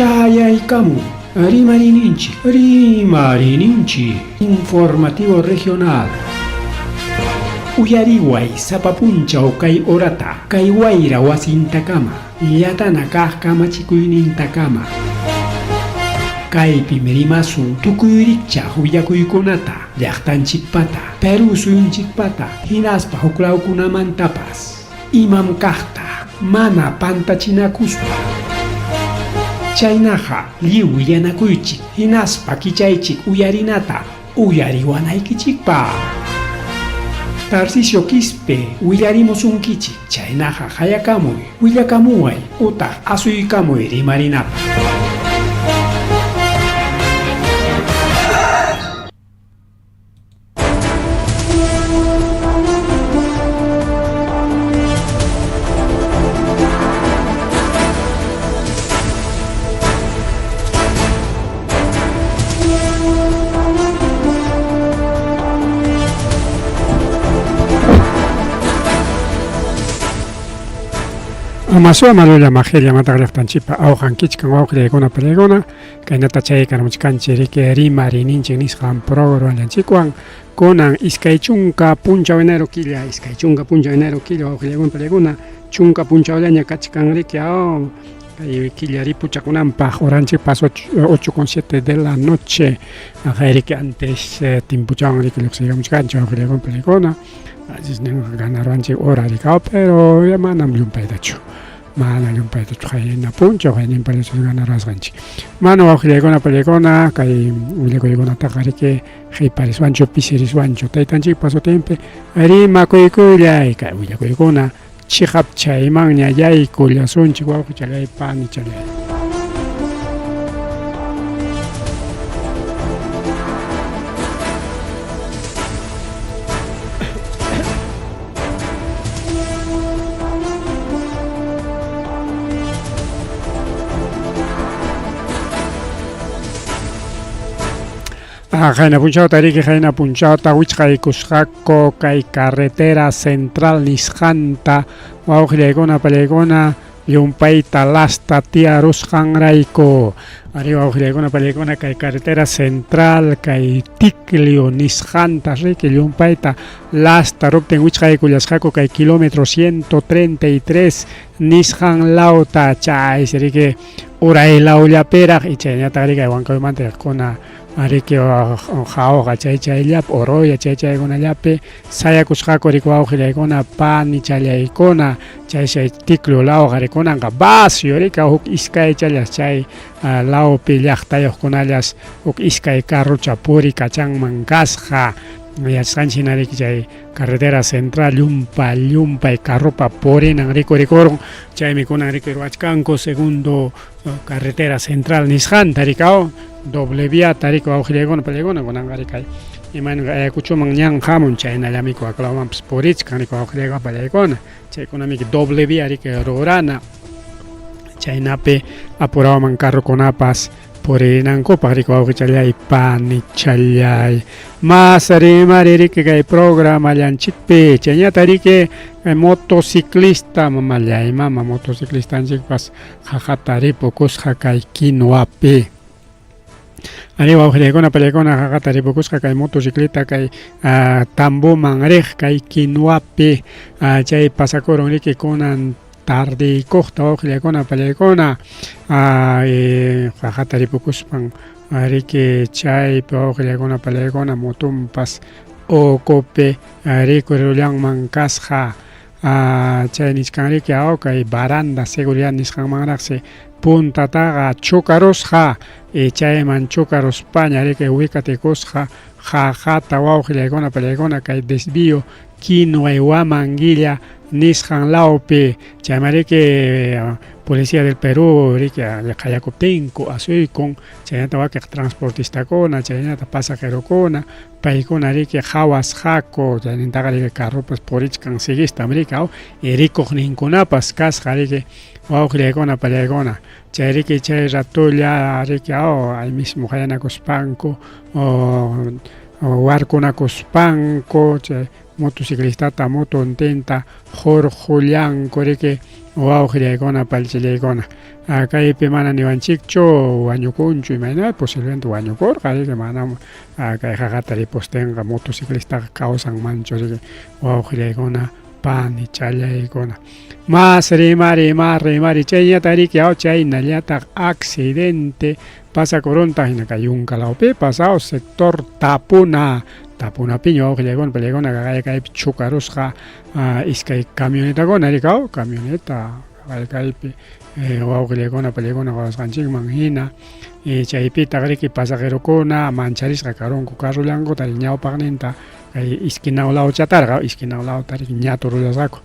Chayaykamun Rimarininchik, Rimarininchik, Informativo Regional. Uyariway sapa punchaw kay horata, kay wayra wasintakama, llatana kaq kamachikuynintakama. Kaypim rimasun tukuy rikchaq willakuykunata, llaqtanchikpata, Perú suyunchikpata, hinaspa huklawkunamantapas. Imam kaqta mana pantachinakuspa. Chaynaqa lliw willanakuychik hinaspa kichaychik uyarinata uyariwanaykichikpaq. Tarcisio Quispe willarimusunkichik, chaynaqa qayakamuy, willakamuway utaq asuykamuy rimarinapaq. Amasua malulla majilla mataqllaqtanchikpa awqankichkan wawqillaykuna palaykuna kaynata chay karamuchkanchik riki rimarininchik nisqan programanchikwan kunan 20 punchaw enero killa 20 punchaw enero killa wawqillaykuna palaykuna chunka punchawllaña kachkan riki aw kay killa ripuchakunanpaq horanchikpas 8:07 de la noche riki antes timpuchawan riki lluqsiykamuchkanchik wawqillaykuna palaykuna ganaruwanchik hora riki pero ya manam llumpaytachu mana llumpaytachu qayna punchaw qayninpallachu ganarasqanchik mana wawqillaykuna palaykuna kay willakuykunataqa riki qipariswanchu pisiriswanchu taytanchikpa sutinpi rimakuykullay kay willakuykuna chiqap chaymanña yaykullasunchik wawqichalay panichalay. Qayna punchawta riki qayna punchawta wichqaykusqaku kay carretera central nisqanta wawqillaykuna pallaykuna llumpayta lasta tiyarusqanrayku ari wawqillaykuna pallaykuna kay carretera central kay Ticlio nisqanta riki llumpayta lasta ruptin wichqaykullasqaku kay kilómetro 133 nisqan lawta chaysi riki uray lawllapiraq y chayñataq riki Huancayoymanta riqkuna riki jauja chay chayllapi Oroya chay chaykunallapi sayakusqaku riki wawqillaykuna panichallaykuna chaysi Ticlio lawqa rikunanqa vacio riki huk iskaychallas chay lawpi llaqtayuqkunallas huk iskay carrocha purikachanman kasqa yachasqanchik hina riki chay carretera central llumpa llumpay carropa purinan rikurikurun chaymi kunan riki ruwachkanku segundo carretera central nisqanta rikaw doble viata riki wawqillaykuna pallaykuna kunanqa riki imayna Ayacuchoman ñan hamun chaynallami waklawmanpas purichkan riki wawqillaykuna pallaykuna chaykunamiki doble vía riki rurana chaynapi apurawman carrokunapas purinankupaq riki wawqichallay panichallay mas rimari riki kay programallanchikpi chayñata riki motociclista mamallay mama motociclistanchikpas qaqata ripukusqa kay Quinoapi ari wawqillaykuna pallaykuna qaqata ripukusqa kay motocicleta kay tamboman riq kay Quinoapi chay pasakurun riki kunan tardeykuqta wawqillaykuna pallaykuna qaqata ripukuspan riki chaypi wawqillaykuna pallaykuna motonpas ukupi rikurirullanman kasqa chay nichkan riki aw kay baranda seguridad nisqanmanraqsi puntataqa chocarusqa y chayman chocaruspaña riki wikatikusqa qaqata wawqillaykuna pallaykuna kay desvío Quinua y Huamanguilla nisqan lawpi chayman riki policía del Perú riki qayakuptinku asuykun chaynata wakiq transportistakuna chaynata pasajerokuna paykuna riki qhawasqaku chaynintaqa riki carropas purichkan siguistam riki aw y rikuqninkunapas kasqa riki wawqillaykuna pallaykuna chay riki chay ratolla riki aw ahí mismo qayanakuspanku warkunakuspanku chay motociclistata motontinta hurqullanku riki. Wawqillaykuna, pallchillaykuna, kaypi mana niwanchikchu wañukunchu imayna, posiblemente wañukurqa riki, manam kay qaqata ripustinqa motociclistaqa kawsanmanchu riki, wawqillaykuna, panichallaykuna. Mas rimari, mas rimari, chayñataq riki, aw chaynallataq accidente pasakuruntaq hina kay yunka lawpipas, aw sector Tapuna, Tapunapiña wawqillaykuna, pallaykuna kaqaya kaypi chukarusqa iskay camionetakuna rikaw, camioneta kaypi wawqillaykuna, pallaykuna qawasqanchikman hina, chaypitaq riki pasajerokuna mancharisqa karunku carrollankuta ñawpaqninta kay esquina lawchatarqa, esquina lawta riki ñatu rurasqaku,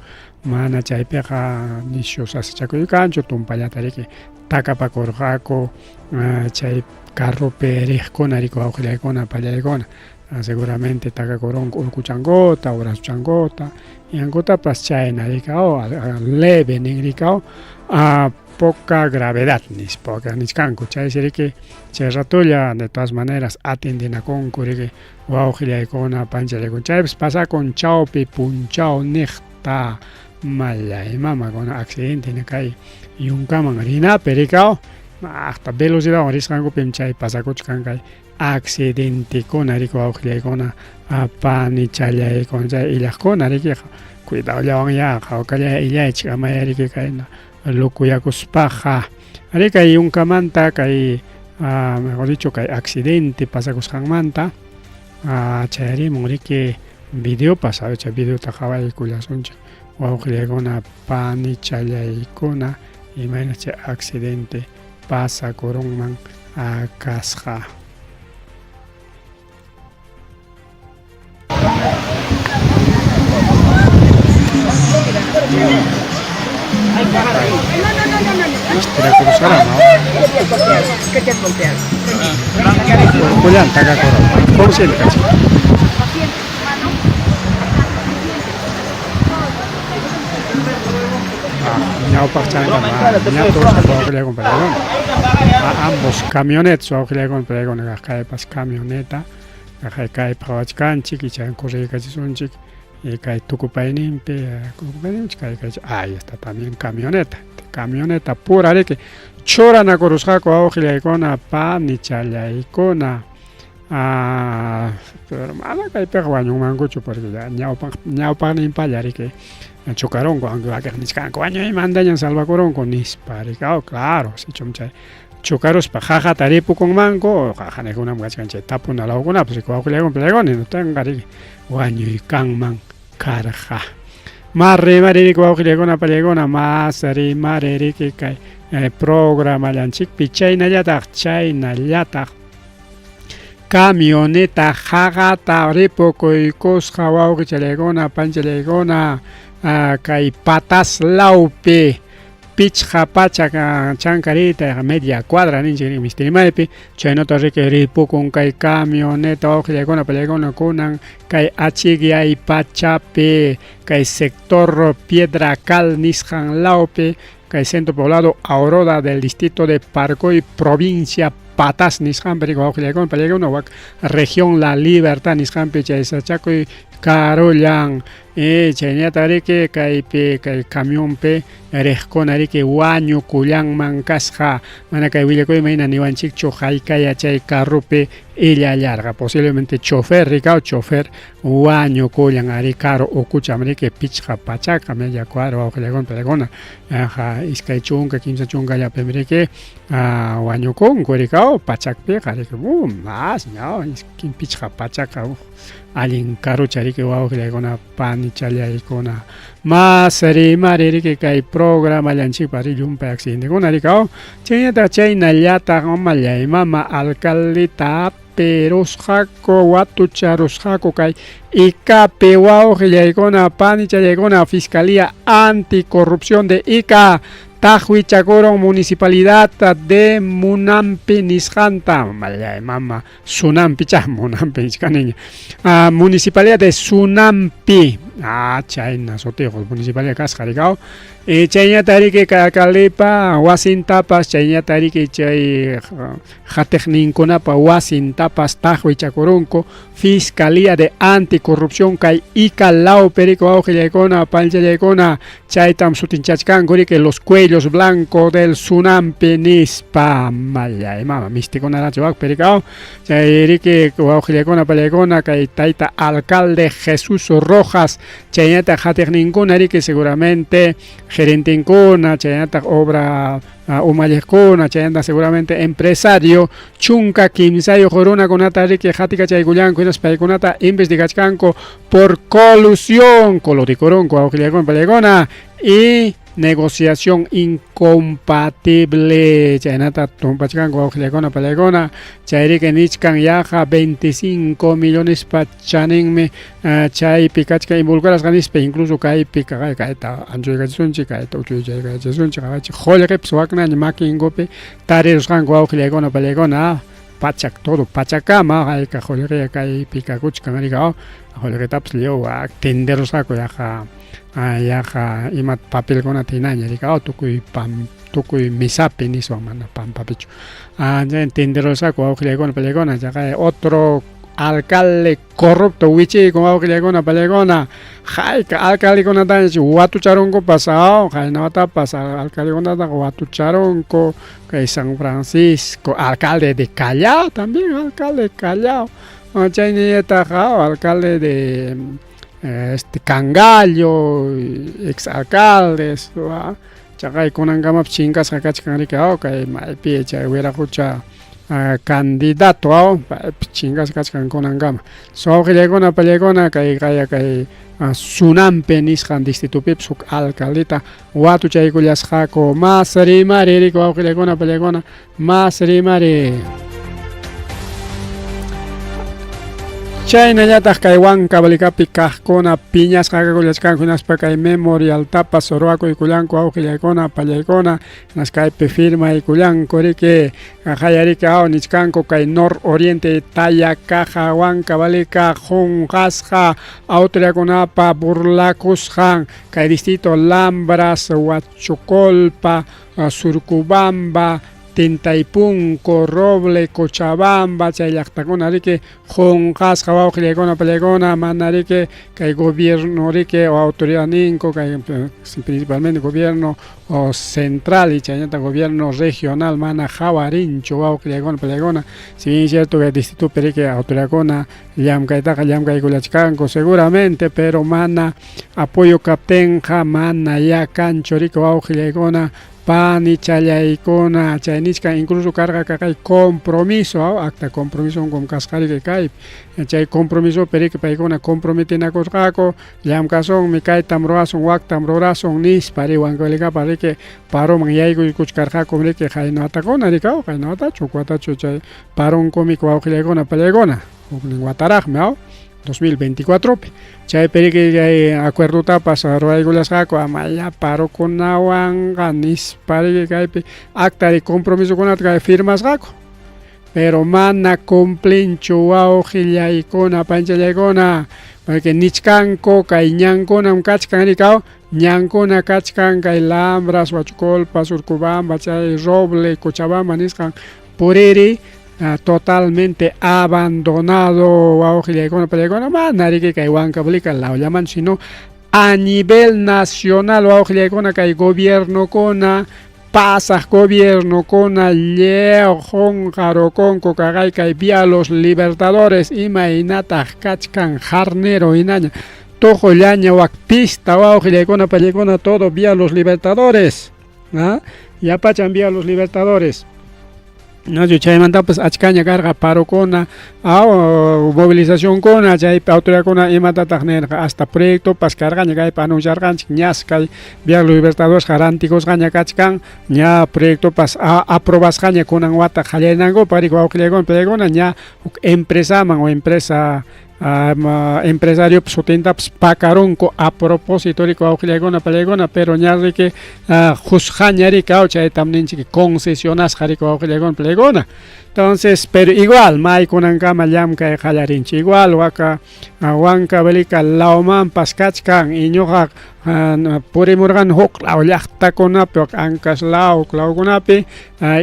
mana chaypiqa nishu sasachakuy kanchu, tumpallata riki takapakurqaku chay carropi riqkuna riki wawqillaykuna, pallaykuna, seguramente takakurunku urkuchankuta, brazuchankuta, ñankutapas chayna rikaw, leve nin rikaw, poca gravedad nispa nichkanku, chaysi riki chay ratolla de todas maneras atendinakunku riki wawqillaykuna, panchallaykuna, chaypis pasakun chawpi punchaw niqta mallay mamakuna accidente hina kay yunkaman rinapi rikaw, hasta velocidadwan risqankupim chay pasakuchkan kay accidentekuna riki wawqillaykuna, panichallaykuna, chay illaqkuna riki cuidadollawan hawkalla illaychik amaya riki kayna locoyakuspaqa. Ari kay yunkamanta kay mejor dicho kay accidente pasakusqanmanta chayarimun riki videopas, a ver chay videota qhawaykullasunchik wawqillaykuna, panichallaykuna, imayna chay accidente pasakurunman kasqa. Istirakurusqaraq, ¿no? Urqullanta takakurun, consciente kachkan. Ñawpaq chanka ñaturusqa wawqillaykuna pallaykuna, ambos camionetas wawqillaykuna pallaykuna, kaypas camioneta kaypi qhawachkanchik, icha corriykachisunchik kay tukupayninpi, tukupayninpi kay ahí está también camioneta, camioneta pura riki churanakurusqaku wawqillaykuna, panichallaykuna. Pero mana kaypiqa wañunmankuchu porque ya ñawpaqninpalla riki chocarunku, aunque wakiq nichkanku wañuymantañan salvakurunku nispa riki, oh claro, sichum chay chocaruspa qaqata ripukunmanku, qaqanikunam kachkan chay tapuna lawkunapas riki wawqillaykuna pallaykuna hinaptinqa riki wañuy kanman karqa. Mas rimari riki wawqillaykuna pallaykuna, mas rimari riki kay programallanchikpi chaynallataq chaynallataq camioneta qaqata ripukuykusqa wawqichallaykuna, panchallaykuna, kay Patas lawpi pichqa pachak chankarita media cuadra ninchik mistimaypi, chaynata riki ripukun kay camioneta wawqillaykuna, pallaykuna, kunan kay achikyay pachapi kay sector Piedra Cal nisqan lawpi kay centro poblado Aurora del distrito de Parcoy, provincia Patas nisqanpi riki wawqillaykuna, pallaykuna, wak región La Libertad nisqanpi chay sachakuy karullan, chaynata riki kaypi kay camionpi riqkuna riki wañukullanman kasqa, mana kay willakuyman hina niwanchikchu haykaya chay carropi illallarqa, posiblemente chofer rikaw, chofer wañukullan ari carro ukucham riki pichqa pachaka media cuadra wawqillaykuna, pallaykuna, 20 30 chunkallapim riki wañukunku rikaw pachakpiqa riki, mas ña pichqa pachaka allin karucha riki wawqillaykuna, panichallaykuna. Mas rimari riki kay programallanchikpa ri llumpay accidentekuna rikaw, chaynataq chaynallataq mallay mama alcaldeta perusqaku watucharusqaku kay Icapi wawqillaykuna, panichallaykuna, Fiscalía Anticorrupción de Ica. Taqwichakurun municipalidad de Munampi nisqanta, mallay mama, Sunampichá, Munampi nichkaniña. Ah, municipalidad de Sunampi, ah, chayna sutiyuq municipalidad kasqa rikaw. E chayñata riki kay alcaldepa wasintapas, chayñata riki chay qatiqninkunapa wasintapas taqwichakurunku Fiscalía de Anticorrupción kay Ica lawpi riki wawqillaykuna, panchallaykuna, chaytam sutinchachkanku riki los cuellos blancos del Sunampi nispa. Mallay mama, mistikunarachu wakpi rikaw. Chay riki wawqillaykuna, pallaykuna, kay tayta alcalde Jesús Rojas, chaynataq qatiqninkuna riki seguramente gerentinkuna, chaynataq obra umalliqkuna, chaynataq seguramente empresario 13 runakunata riki qatikachaykullanku, hinaspa paykunata investigachkanku por colusión, coludikurunku wawqillaykuna, pallaykuna, y negociación incompatible, chaynata tumpachkanku wawqillaykuna, pallaykuna. Chay riki nichkan yaqa 25 millonespa chaninmi chaypi kachkan involucrasqa nispa, incluso kaypi kayta anchuykachisunchik, kayta uchuychaykachisunchik, qawachik qullqipas waknaña makinkupi tarirusqanku wawqillaykuna, pallaykuna, pachak todo pachakama hayka qullqiya kaypi kakuchkan rikaw, qullqitapas lliw tenderusqaku yaqa yaqa ima papelkunata hinaña rikaw, tukuy pam tukuy mesapi niswan, mana pampapichu tenderusqaku wawqillaykuna, pallaykuna. Chaqay otro alcalde corrupto wichiykun wawqillaykuna, pallaykuna. Hayka alcaldekunataña watucharunkupas, qayna watapas alcaldekunataqa watucharunku kay San Francisco, alcalde de Callao también, alcalde de Callao, chayñataq alcalde de este Cangallo, ex alcaldes, chaqay kunankamapas chinkasqa kachkan riki, kay maypi chay wiraqucha candidato chinkasqa kachkan kunankama. So wawqillaykuna, pallaykuna, kay kaya kay Sunampe nisqan distritopipas huk alcaldeta watuchaykullasqaku. Mas rimari riki wawqillaykuna, pallaykuna, mas rimari. Chaynallataq kay Huancavelicapi kaqkuna piñasqa kakullachkanku, hinaspa kay memorialtapas ruwakuykullanku wawqillaykuna, pallaykuna, hinaspa kaypi firmaykullanku riki, qayariki aw nichkanku kay nororiente Tayacaja Huancavelica qunqasqa autoridadkunapa burlakusqan kay distrito Lambras, Huachocolpa, Surcubamba, Tintaypunco, Roble, Cochabamba, chay llaqtakuna riki qunqasqa wawqillaykuna, pallaykuna, mana riki kay gobierno riki o autoridad ninku kay principalmente gobierno o central y chaynata gobierno regional mana qawarinchu wawqillaykuna, pallaykuna. Si bien es cierto que distritopi riki autoridadkuna llamkaytaqa llamkaykullachkanku seguramente, pero mana apoyo kaptinqa mana ya kanchu riki wawqillaykuna, panichallaykuna. Chay nichkan incluso karqa kay compromiso, acta compromiso kasqa riki kaypi, chay compromisopi riki paykuna comprometinakusqaku llamkasunmi, kaytam rurasun, waktam rurasun nispa ri. Huancavelicapa riki paroman yaykuykuchkarqaku riki qayna watakuna rikaw, qayna watachu huk watachu chay paronkumik wawqillaykuna, pallaykuna, huknin wataraqmi aw 2024pi chaypi riki chay acuerdotapas ruwaykullasqaku amaya parokunawanqa nispa riki, kaypi acta de compromisokunata kay firmasqaku, pero mana cumplinchu wawqillaykuna, panchallaykuna, porque nichkanku kay ñankunam kachkan rikaw, ñankuna kachkan kay Lambras, Huachocolpa, Surcubamba, chay Roble, Cochabamba nisqan puriri totalmente abandonado wawqillaykuna, pallaykuna, mana riki kay Huancavelica lawllaman, sino a nivel nacional wawqillaykuna, kay gobiernokuna, pasaq gobiernokuna lliw qunqarukunku kaqay kay Vía Los Libertadores imaynataq kachkan, jarnero hinaña, tuqullaña wak pista wawqillaykuna, pallaykuna, todo Vía Los Libertadores, yapachan Vía Los Libertadores. Nachu chaymantapas achkaña karqa parokuna. Movilizacionkuna chaypi autoridadkuna imatataq nirqa hasta proyectopas karqaña kaypi anunciarqanchik ñas kay Vía Libertadores rantikusqaña kachkan ña proyectopas aprobasqaña kunan wata qallarinankupaq riki wawqillaykuna pallaykuna ña huk empresaman o empresa empresariopa sutintapas pakarunku a propósito riki wawqillaykuna pallaykuna pero ña riki qusqaña riki chaytam ninchik concesionasqa riki wawqillaykuna pallaykuna. Entonces, pero igual maykunankama llamkay qallarinchik igual waka Huancavelica lawmanpas kachkan y ñuqa purimurqani huk law llaqtakunapi wak Ancash law lawkunapi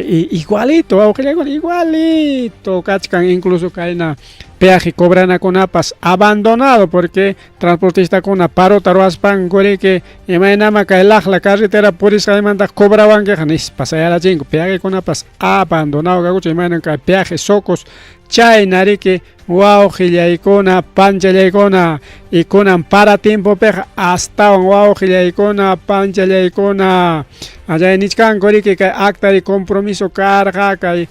y igualito wawqillaykuna igualito kachkan incluso kayna peaje cobranakunapas abandonado porque transportistakuna parota ruwaspanku riki imaynama kay laqla carretera purisqaymanta cobrawankiqa nispa sayarachinku peajekunapas abandonado kakuchun imaynan kay peaje Socos chayna riki wawqillaykuna panchallaykuna y kunan para tiempopiqa astawan wawqillaykuna panchallaykuna chay nichkanku riki kay acta de compromiso karqa kay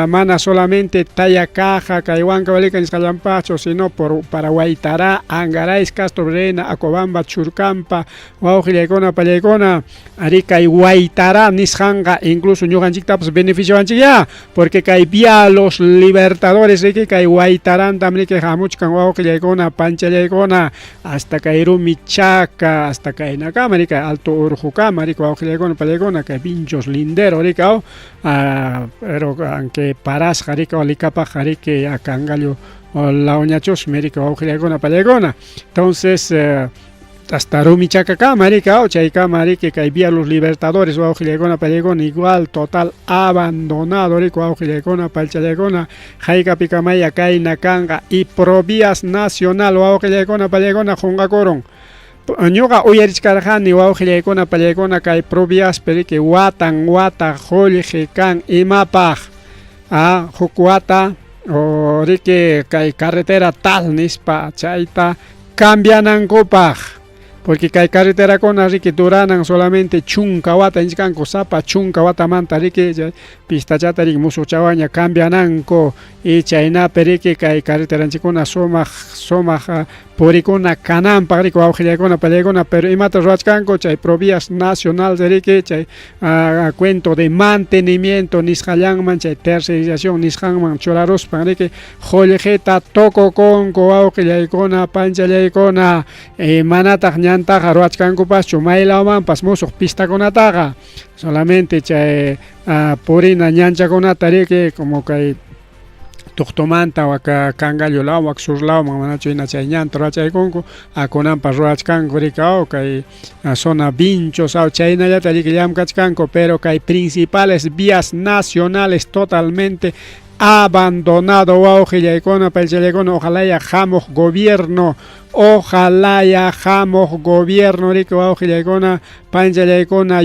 mana solamente Tayacaja kay Huancavelica nisqallanpaqchu sino por para Huaytará, Angarais, Castro Reina, Acobamba, Churcampa wawqillaykuna pallaykuna arí kay Huaytará nisqanqa incluso ñuqanchiktapas beneficiawanchikyá porque kay Vía Los Libertadores riki kay Huaytarantam riki hamuchkan wawqillaykuna panchallaykuna hasta kay Rumi Chaca hasta kaynakama riki Alto Urqukama riki wawqillaykuna pallaykuna kay Vinchos Lindero riki pero aunque parasqa riki Licapaqqa riki Cangallo lawñachusmi riki wawqillaykuna pallaykuna entonces hasta Rumichacakama riki chaykama riki kay Vía Los Libertadores wawqillaykuna pallaykuna igual total abandonado riki wawqillaykuna paychallaykuna haykapikamaya kayna kanqa y Provías Nacional wawqillaykuna pallaykuna qunqakurun. Ñuqa uyarichkarqani wawqillaykuna pallaykuna kay Províaspi riki watan wata qullqi kan imapaq huk wata riki kay carretera tal nispa chayta cambianankupaq porque kay carreterakuna riki duranan solamente chunka wata nichkanku sapa chunka watamanta riki pistachata riki musuqchawanña cambiananku y chaynapi riki kay carreteranchikkuna sumaq sumaq purikuna kananpaq riki wawqillaykuna pallaykuna pero imata ruwachkanku chay Provías Nacional riki chay cuento de mantenimiento nisqallanman chay tercerización nisqanman churaruspan riki qullqita tukukunku wawqillaykuna panchallaykuna manataq ñantaqa ruwachkankupaschu maylawmanpas musuq pistakunataqa solamente chay purina ñanchakunata riki como kay Tuqtumanta waka Cangallo lawman wak sur lawman manachu hina chay ñanta ruwachaykunku kunanpas ruwachkanku riki kay zona Vinchos chaynallata riki llamkachkanku pero kay principales vías nacionales totalmente abandonado wawqillaykuna paychallaykuna ojalá ya hamuq gobierno ojalá ya hamuq gobierno riki wawqillaykuna panchallaykuna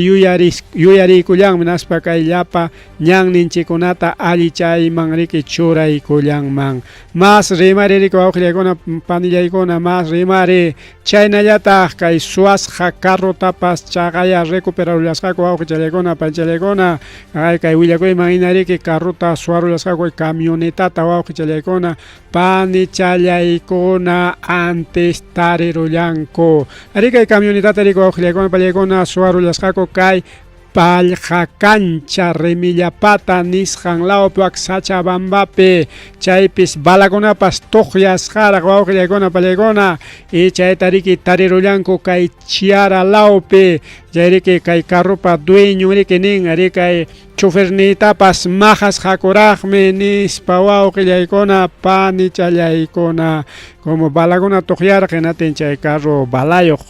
yuyarikullanmi naspa kay llapa ñanninchikkunata allichayman riki churaykullanman mas rimari riki wawqillaykuna panillaykuna mas rimari chaynallataq kay suwasqa carrotapas chaqaya recuperarullasqaku wawqichallaykuna panchallaykuna kay willakuyman hina riki carrota suwarullasqaku camionetata wawqichallaykuna panichallaykuna antes tarirullanku ari kay camionetata riki wawqillaykuna pallaykuna suwarullasqaku kay Pallqa Cancha Remillapata nisqan lawpi wak Sachabambapi chaypis balakunapas tuqyasqaraq wawqillaykuna pallaykuna y chayta riki tarirullanku kay Chiara lawpi chay riki kay carropa dueño riki nin ari kay choferniytapas maqasqakuraqmi nispa wawqillaykuna panichallaykuna como balakuna tuqyarqa hinatin chay carro balayuq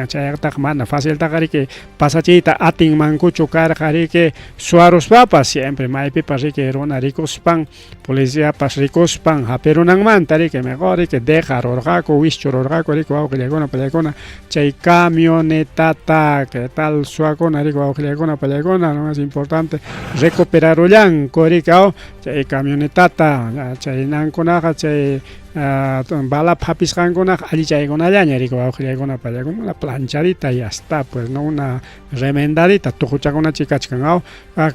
chaytaq mana faciltaqa riki pasachiyta atinmankuchu karqa riki suwaruspapas siempre maypipas riki runa rikuspan policiapas rikuspan hapirunanmanta riki mejor riki dejarurqaku wischururqaku riki wawqillaykuna pallaykuna chay camionetata que tal suwakuna riki wawqillaykuna pallaykuna lo más importante. recuperarullanku riki aw chay camionetata chay nankunaqa chay balap hapisqankunaqa allichaykunallaña riki wawqillaykuna payllaykuna una planchadita ya está pues no una remendadita tuquchakunachi kachkan aw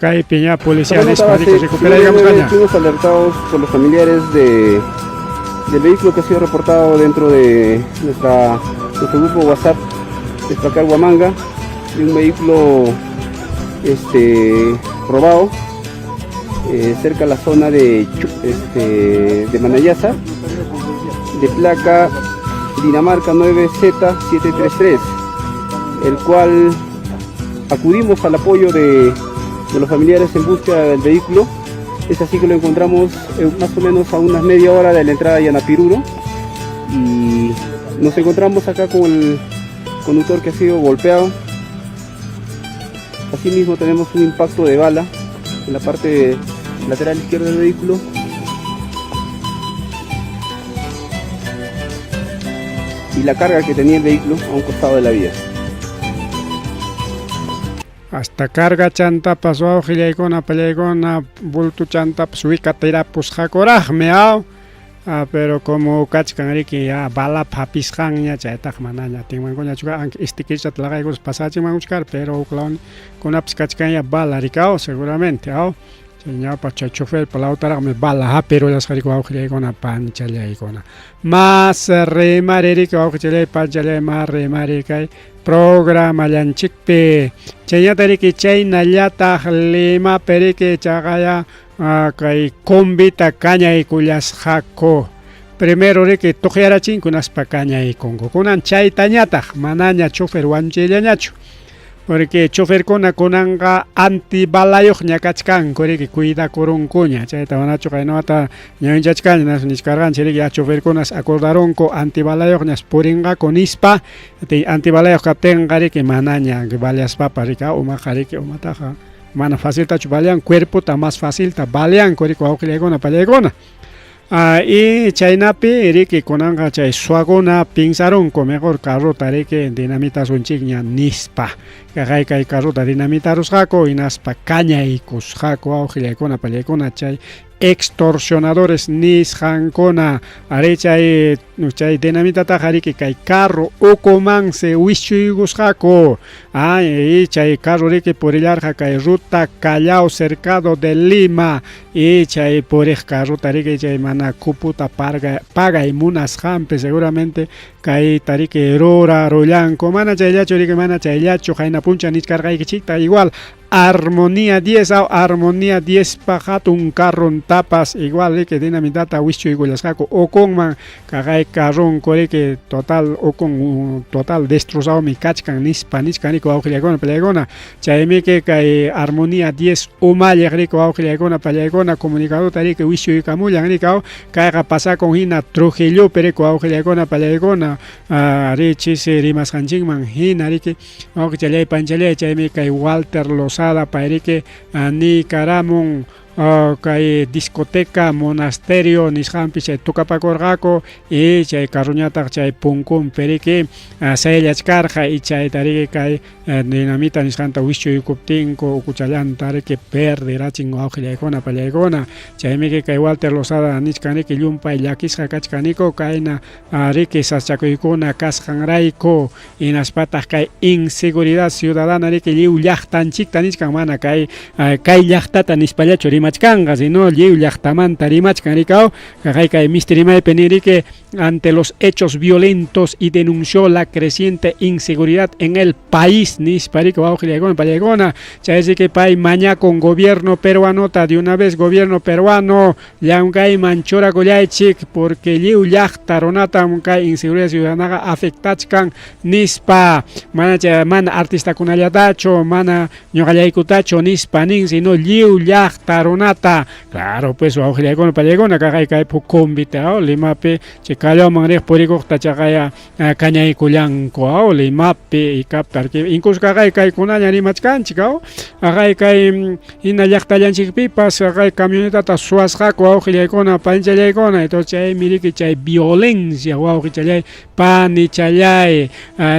kaypi ña policía nispa riki recuperaykamusqaña. Fuimos alertados por los familiares de del vehículo que ha sido reportado dentro de nuestra, nuestro grupo WhatsApp de Espacar Huamanga, de un vehículo robado cerca de la zona de Manayaza, de placa Dinamarca 9Z733, el cual acudimos al apoyo de los familiares en búsqueda del vehículo. Es así que lo encontramos más o menos a unas media hora de la entrada de Yanapiruro y nos encontramos acá con el conductor que ha sido golpeado. Asimismo tenemos un impacto de bala en la parte lateral izquierda del vehículo. Y la carga que tenía el vehículo a un costado de la vía. Hasta carga chantapas wawqillaykuna pallaykuna bulto chantapas wikatirapusqakuraqmi aw. Pero como kachkan riki ya balap hapisqanña chaytaqa manaña atinmankuñachu aunque istikillata laqaykuspa pasachinmankuchu karqa pero huk kunapas kachkanña bala riki aw seguramente aw. Chay ñawpaq chay choferpa lawtaraqmi bala hapirullasqa riki wawqillaykuna panchallaykuna. Mas rimari riki wawqichallay panchallay mas rimari kay programallanchikpi. Chaynata riki chaynallataq Limapi riki chaqaya kay combita kañaykullasqaku. Primero riki tuqyarachinku hinaspa kañaykunku. Kunan chaytañataq manaña chofer wañuchiyllañachu. Porque choferkuna kunanqa antibalayuqña kachkanku riki cuidakurunkuña chayta manachu qaynawata ñawinchachkani nichkarqanchik riki ya choferkunas acordarunku antibalayuqñas purinqaku nispa antibalayuq kaptinqa riki manaña baleaspapas riki umaqa riki umataqa mana faciltachu balean cuerpota más facilta baleanku riki wawqillaykuna pallaykuna. Y chaynapi riki kunanqa chay suwakuna pinsarunku mejor carrota riki dinamitasunchikña nispa. Kaqay kay carrota dinamitarusqaku hinaspa kañaykusqaku wawqillaykuna pallaykuna chay extorsionadores nisqankuna. Ari chay chay dinamitataqa riki kay carro ukumansi wischuykusqaku. Y chay carro riki purillarqa kay ruta Callao cercado de Lima y chay puriq carrota riki chay mana cuputa pagay munasqanpi seguramente kayta riki rurarullanku. Mana chayllachu riki mana chayllachu qayna puncha nichkarqaykichikta igual Armonía 10 aw Armonía 10 pa hatun carron tapas igual riki dinamitata wischuykullasqaku ukunman kaqay carronku riki total ukun total destrozadumi kachkan nispa nichkan riki wawqillaykuna pallaykuna. Chaymiki kay Armonía 10 umalliq riki wawqillaykuna pallaykuna comunicadota riki wischuykamullan riki aw kayqa pasakun hina Trujillopi riki wawqillaykuna pallaykuna ari chisi rimasqanchikman hina riki wawqichallay panchallay chaymi kay Walter Lozada payriki niykaramun kay discoteca monasterio nisqanpi chay tukapakurqaku y chay carroñataq chay punkunpi riki sayllachkarqa y chayta riki kay dinamita nisqanta wischuykuptinku ukuchallanta riki perderachin wawqillaykuna pallaykuna. Chaymiki kay Walter Lozada nichkan riki llumpay llakisqa kachkaniku kayna riki sasachakuykuna kasqanrayku hinaspataq kay inseguridad ciudadana riki lliw llaqtanchikta nichkan mana kay kay llaqtata nispallachu rimachkanqa sino lliw llaqtamanta rimachkan riki aw kaqay kay misti rimaypi niriki ante los hechos violentos y denunció la creciente inseguridad en el país nispa riki wawqillaykuna pallaykuna. Chay riki pay mañakun gobierno peruanota de una vez gobierno peruano llamkayman churakullaychik porque lliw llaqta runatam kay inseguridad ciudadanaqa afectachkan nispa mana chay mana artistakunallatachu mana ñuqallaykutachu nispa nin sino lliw llaqta runata. Claro, pues wawqillaykuna pallaykuna kaqay kay Pucumbita, aw Limapi chay Callaoman riq purikuqta chaqaya kañaykullanku, aw Limapi Icapta, incluso kaqay kaykunaña rimachkanchik, aw aqay kay hina llaqtallanchikpipas aqay camionetata suwasqaku wawqillaykuna panchallaykuna, entonces chaymi riki chay violencia wawqichallay panichallay,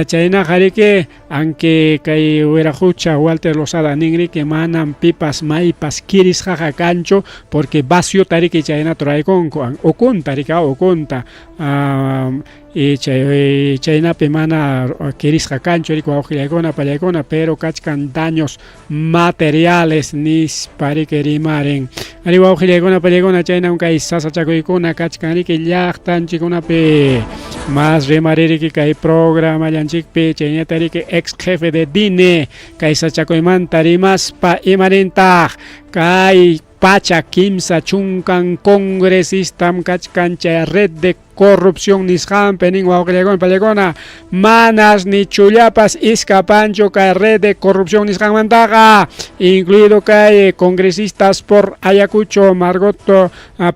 chaynaqa riki Aunque kay wiraqucha Walter Lozada nin riki manam pipas maypas kirisqaqa kanchu porque vaciota riki chaynata ruraykunku an ukunta riki ukunta y chay chaynapi mana kirisqa kanchu riki wawqillaykuna pallaykuna pero kachkan daños materiales nispa riki rimarin. Ari wawqillaykuna pallaykuna chaynam kay sasachakuykuna kachkan riki llaqtanchikkunapi. Mas rimaririki kay programallanchikpi chaynata riki ex jefe de DINE kay sasachakuymanta rimaspa imarintaq kay pacha 30 congresistam kachkan chay red de corrupción nisqanpi nin wawqillaykuna pallaykuna manas ni chullapas iskapanchu kay red de corrupción nisqanmantaqa incluido kay congresistas por Ayacucho Margot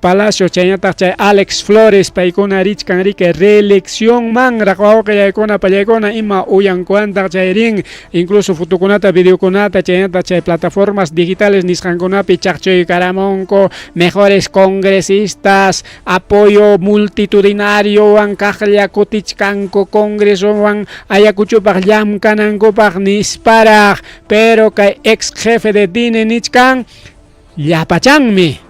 Palacio chaynataq chay Alex Flores paykuna richkan riki reeleccionmanraq wawqillaykuna pallaykuna ima uyankuwantaq chay rin incluso fotokunata videokunata chaynataq chay plataformas digitales nisqankunapi chaqchuykaramunku mejores congresistas apoyo multitudinariowan kaqlla kutichkanku congresowan Ayacuchopaq llamkanankupaq nisparaq pero kay ex jefe de DINE nichkan llapachanmi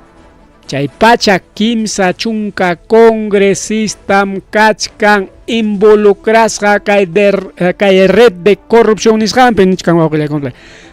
chay pacha 30 congresistam kachkan involucrasqa kay kay red de corrupción nisqanpi nichkan wawqillaykuna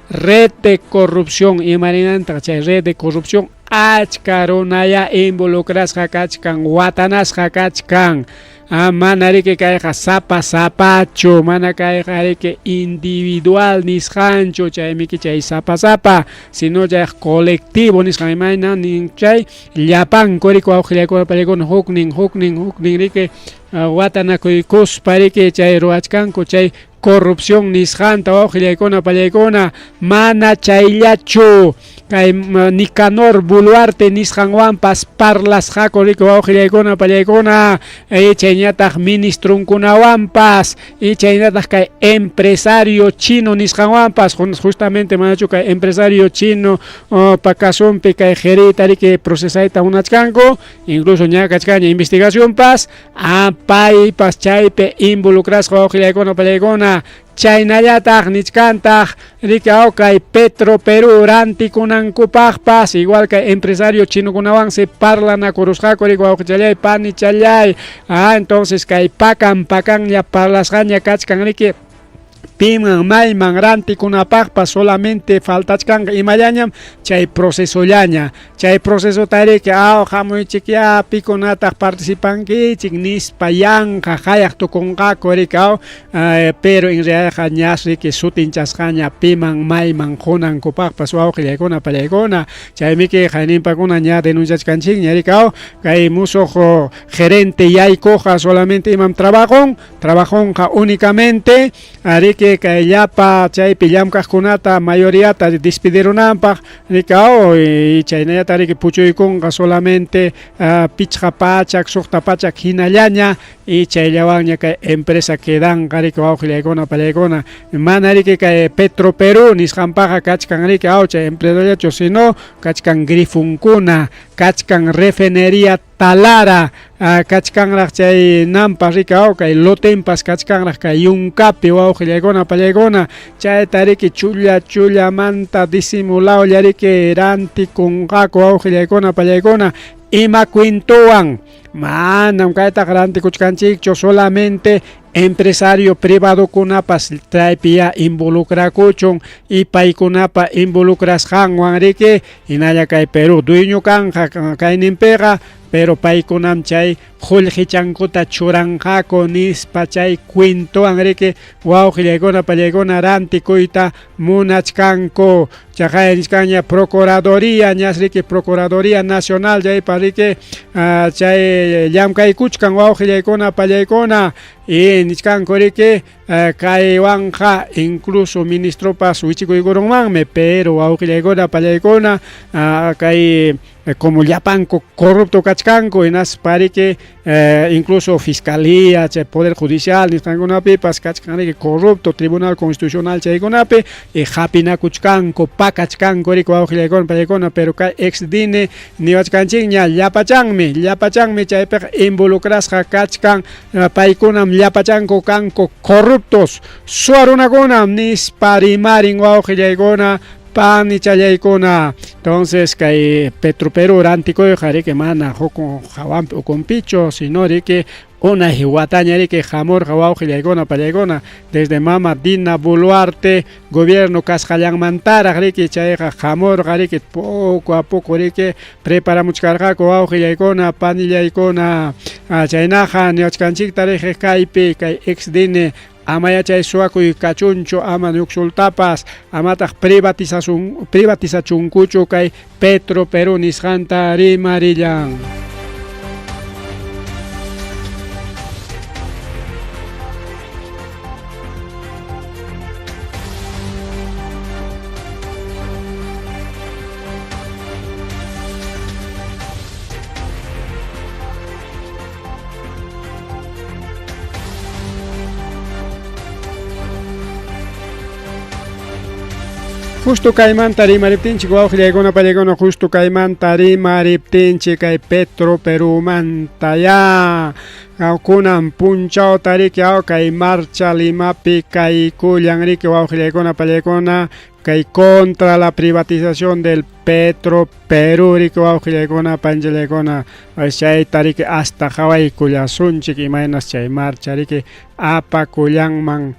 red de corrupción imarinantaq chay red de corrupción achka runaya involucrasqa kachkan watanasqa kachkan mana riki kayqa sapa sapachu mana kayqa riki individual nisqanchu chaymiki chay sapa sapa sino chay colectivo nisqan imayna nin chay llapanku riki wawqillaykuna pallaykuna huknin huknin huknin riki watanakuykuspa riki chay ruwachkanku chay corrupción nisqanta wawqillaykuna pallaykuna mana chayllachu kay Nicanor Boluarte nisqanwanpas parlasqaku riki wawqillaykuna pallaykuna chayñataq ministrunkunawanpas y chaynataq kay empresario chino nisqanwanpas justamente manachu kay empresario chino pa casunpi kay gerita riki procesayta munachkanku incluso ña kachkanña investigacionpas paypas chaypi involucrasqa wawqillaykuna pallaykuna chaynallataq nichkantaq riki kay Petro Perú rantikunankupaqpas igual kay empresario chinokunawansi parlanakurusqaku riki wawqichallay panichallay entonces kay pakan pakanlla parlasqaña kachkan riki piman mayman rantikunapaqpas solamente faltachkanqa imallañam chay procesollaña chay procesota riki hamuychikya pikunataq participankichik nispa yanqa hayaq tukunqaku riki pero en realidad ñas riki sutinchasqaña piman mayman qunankupaqpas wawqillaykuna pallaykuna chaymiki qayninpakuna ña denunciachkanchikña riki kay musuq gerente yaykuqqa solamente imam trabajon trabajonqa únicamente riki kay llapa chaypi llamkaqkunata mayoriata despidirunanpaq riki y chaynallata riki puchuykunqa solamente 500 600 hinallaña y chayllawanña kay empresa quedanqa riki wawqillaykuna pallaykuna mana riki kay Petro Perú nisqanpaqa kachkan riki chay empresallachu sino kachkan grifunkuna kachkan refinería Talara kachkanraq chay nampas riki kay lotempas kachkanraq kay yunkapi wawqillaykuna pallaykuna chayta riki chulla chullamanta disimulawlla riki rantikunqaku wawqillaykuna pallaykuna ima cuentowan manam kaytaqa rantikuchkanchikchu solamente empresario privadokunapas chaypi ya involucrakuchun y paykunapa involucrasqanwan riki hinalla kay Perú dueño kanja kayninpiqa pero paykunam chay qullqichankuta churanqaku nispa chay cuentowan riki wawqillaykuna pallaykuna rantikuyta munachkanku. Chaqay nichkanña Procuraduría ñas riki Procuraduría Nacional chaypa riki chay llamkaykuchkan wawqillaykuna pallaykuna y nichkanku riki kaywanqa incluso ministropas wichikuykurunmanmi, pero wawqillaykuna pallaykuna kay como llapanku corrupto kachkanku hinaspa riki incluso fiscalía chay poder judicial nisqankunapipas kachkan riki corrupto tribunal constitucional chaykunapi y hapinakuchkanku pakachkanku riki wawqillaykuna pallaykuna, pero kay ex DINE niwachkanchikña llapachanmi llapachanmi chaypiqa involucrasqa kachkan paykunam llapachanku kanku corruptos suwa runakunam nispa rimarin wawqillaykuna panichallaykuna. Entonces kay Petroperú rantikuyqa riki mana huk hawanpi ukunpichu, sino riki unay wataña riki hamurqa wawqillaykuna pallaykuna desde mama Dina Boluarte gobierno kasqallanmantaraq riki chayqa hamurqa riki poco a poco riki preparamuchkarqaku wawqillaykuna panillaykuna. Chaynaqa niwachkanchikta riqi kaypi kay ex DINE ama yachay suwakuy kachunchu, ama ñuksultapas, amataq privatizachunkuchu kay Petroperú nisqanta rimarillan. Justo kaymanta rimariptinchik wawqillaykuna pallaykuna justo kaymanta rimariptinchik kay Petroperumanta ya kunan punchawta riki kay marcha Limapi kaykullan riki wawqillaykuna pallaykuna kay contra la privatización del Petro Perú riki wawqillaykuna panchallaykuna chayta riki hasta qhawaykullasunchik imaynas chay marcha riki apakullanman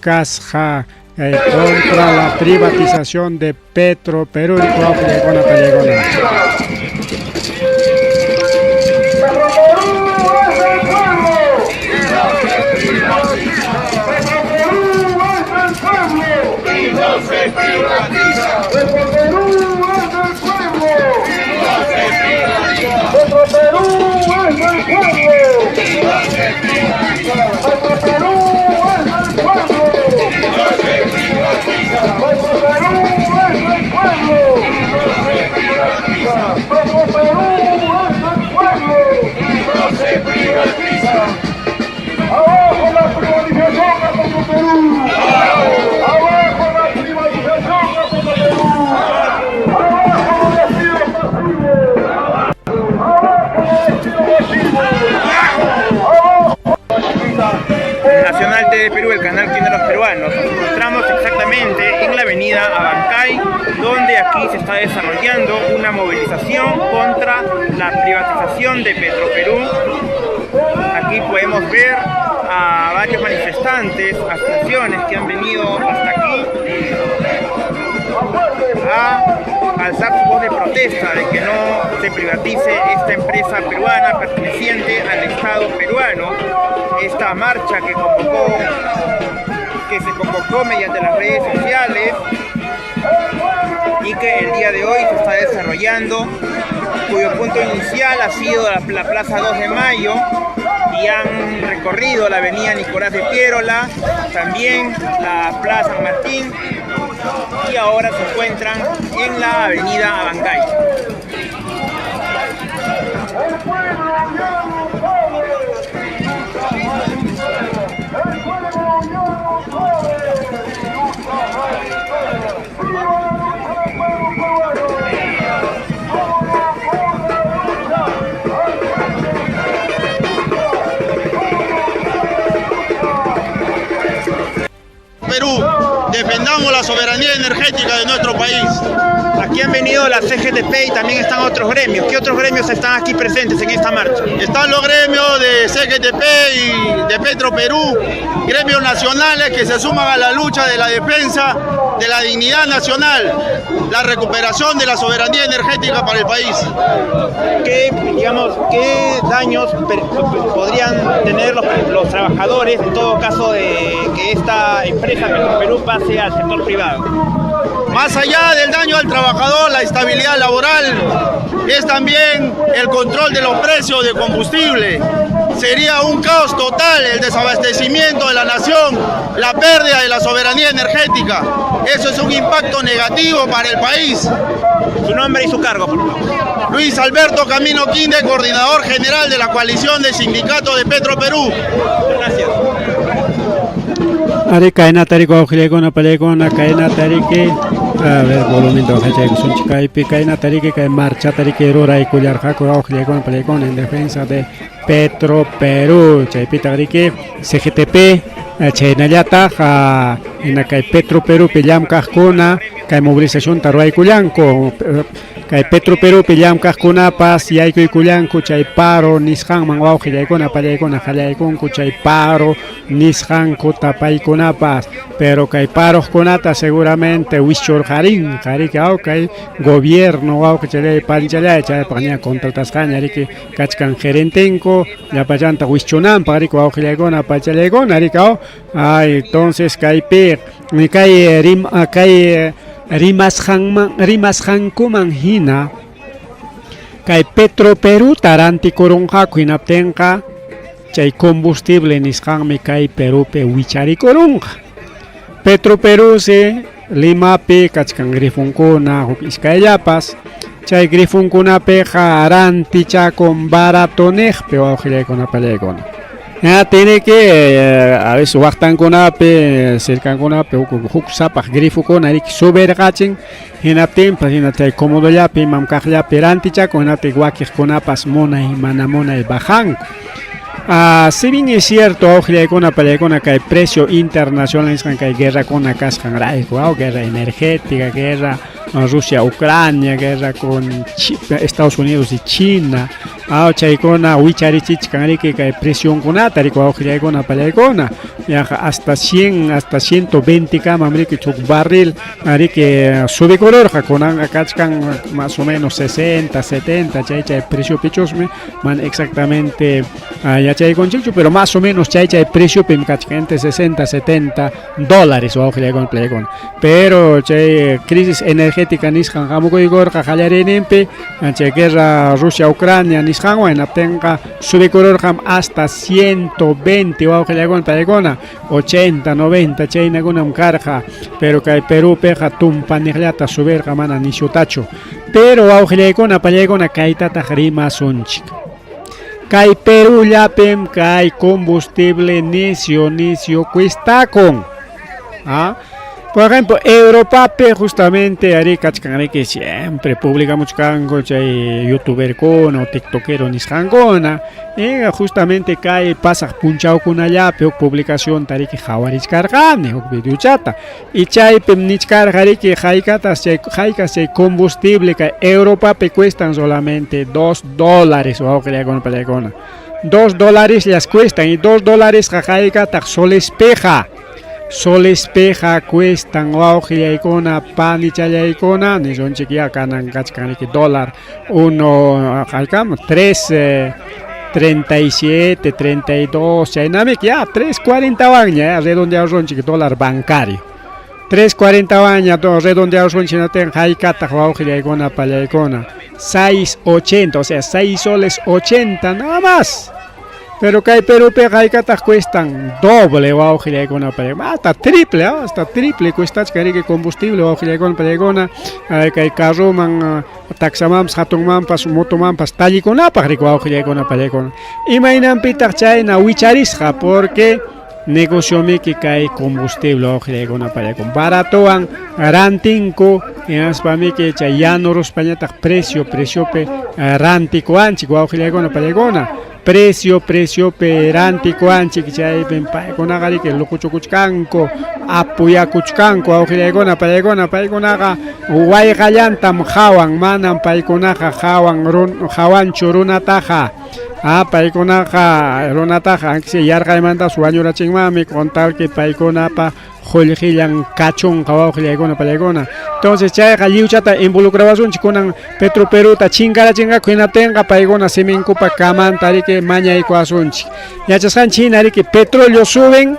kasqa contra la privatización de Petro Perú riki wawqillaykuna pallaykuna. ¡Abajo la privatización a Petroperú! ¡Abajo la privatización a Petroperú! ¡Abajo los despidos masivos! ¡Abajo los despidos masivos! ¡Abajo! Nacional TV Perú, el canal que une a los peruanos. Nos encontramos exactamente en la avenida Abancay, donde aquí se está desarrollando una movilización contra la privatización de Petroperú. Aquí podemos ver a varios manifestantes, asociaciones que han venido hasta aquí a alzar su voz de protesta de que no se privatice esta empresa peruana perteneciente al Estado peruano. Esta marcha que se convocó mediante las redes sociales y que el día de hoy se está desarrollando, cuyo punto inicial ha sido la Plaza 2 de Mayo, y han recorrido la avenida Nicolás de Piérola, también la Plaza San Martín, y ahora se encuentran en la avenida Abancay. El pueblo ya lo sabe. El pueblo ya lo sabe. ¡Viva la lucha del pueblo peruano! ¡Solo con la lucha! ¡Al Perú. Defendamos la soberanía energética de nuestro país. Aquí han venido la CGTP y también están otros gremios. ¿Qué otros gremios están aquí presentes en esta marcha? Están los gremios de CGTP y de Petroperú, gremios nacionales que se suman a la lucha de la defensa de la dignidad nacional, la recuperación de la soberanía energética para el país. ¿Qué, digamos, qué daños podrían tener los trabajadores en todo caso de que esta empresa Petroperú pase al sector privado? Más allá del daño al trabajador, la estabilidad laboral es también el control de los precios de combustible. Sería un caos total el desabastecimiento de la nación, la pérdida de la soberanía energética. Eso es un impacto negativo para el país. Su nombre y su cargo, por favor. Luis Alberto Camino Quinde, coordinador general de la coalición de sindicatos de Petroperú. Gracias. Ari kaynata riki wawqillaykuna pallaykuna kaynata riki a ver volumen waqaychaykusunchik kaypi kaynata riki kay marchata riki ruraykullarqaku wawqillaykuna pallaykuna en defensa de Petro Perú chaypitaq riki CGTP chaynallataq hina kay Petro Perúpi llamkaqkuna kay movilizacionta ruwaykullanku kay Petro Perúpi llamkaqkunapas yaykuykullanku chay paro nisqanman wawqillaykuna pallaykuna qallaykunku chay paro nisqankuta paykunapas pero kay paroqkunata seguramente wischurqarinqa riki aw kay gobierno wawqichalay panichalay chaypaq ña contratasqaña riki kachkan gerentenku llapallanta wischunanpaq riki wawqillaykuna pachallaykuna riki aw ay entonces kaypi kay rim kay rimasqanman rimasqankuman hina kay Petro Perúta rantikurunqaku hinaptinqa chay combustible nisqanmi kay Perúpi wicharikurunqa. Petro Perúsi Limapi kachkan grifonkuna huk iskayllapas chay grifonkunapiqa rantichakun barato niqpi wawqillaykuna pallaykuna. Ya tiene que a veces waqtankunapi cercankunapi huk sapaq grifokuna riki subirqachin hinaptinpas hina chay comodollapi imam kaqllapi rantichakun hinaptin wakiqkunapas munay mana munay bajanku. Si bien es cierto, wawqillaykuna pallaykuna kay precio internacional nisqan kay guerrakuna kasqanrayku, guerra energética, guerra Rusia, Ucrania, guerra con Estados Unidos y China, chaykuna wicharichichkan riki kay precionkunata riki wawqillaykuna pallaykuna yaqa hasta 100 hasta 120 kama riki huk barril riki subikururqa kunanqa kachkan más o menos 60, 70 chay chay preciopichusmi mana exactamente yachaykunchikchu pero más o menos chay chay preciopim kachkan entre 60, 70 dólares wawqillaykuna pallaykuna pero chay crisis energética nisqan hamukuykurqa qallariyninpi chay guerra Rusia Ucrania nisqanwan hinaptinqa subikururqam hasta 120 wawqillaykuna pallaykuna 80, 90 chaynakunam karqa pero kay Perúpiqa tumpaniqllata subirqa mana nisyutachu pero wawqillaykuna pallaykuna kaytataq rimasunchik kay Perúllapim kay combustible nisyu nisyu cuestakun. Por ejemplo, Europapi justamente ari kachkan riki siempre publicamuchkanku chay youtuberkuna o tiktokero nisqankuna y justamente kay pasaq punchawkunallapi huk publicacionta riki qhawarichkarqani huk videochata y chaypim nichkarqa riki haykatas chay haykas chay combustible kay Europapi cuestan solamente $2 wawqillaykuna pallaykuna $2 las cuestan y $2 haykataq solespiqa solespiqa cuestan wawqillaykuna panichallaykuna nisunchik ya kanan kachkan riki dólar uno haykam 3 37, 32 chaynamik ya 3.40 wanña redondearusunchik dólar bancario 3.40 waña redondearusunchik hinaptin haykataq wawqillaykuna pallaykuna 6.80 o sea 6 soles 80 nada más. Pero kay Perúpiqa haykataq cuestan doble wawqillaykuna pallaykuna hasta triple, hasta triple cuestachkan riki combustible wawqillaykuna pallaykuna kay carroman taxamanpas hatunmanpas motomanpas tallikunapaq riki wawqillaykuna pallaykuna imaynanpitaq chayna wicharisqa porque negociomiki kay combustible wawqillaykuna pallaykuna baratowan rantinku hinaspamiki chay yanuruspañataq precio preciopi rantikuwanchik wawqillaykuna pallaykuna. precio preciopi rantikuwanchik chaypim paykunaqa riki luquchukuchkanku apoyakuchkanku wawqillaykuna paykuna paykunaqa wayqallantam qawan manam paykunaqa qawan qawanchu runataqa ah paykunaqa runataqa aunque yarqaymantas wañurachinmanmi con tal que paykunapa qullqillan kachunqa wawqillaykuna pallaykuna entonces chayqa lliwchata involucrawasunchik kunan Petro Peruta chinkarachinqaku hinaptinqa paykuna siminkupa kamanta riki mañaykuwasunchik yachasqanchik hina riki petróleo suben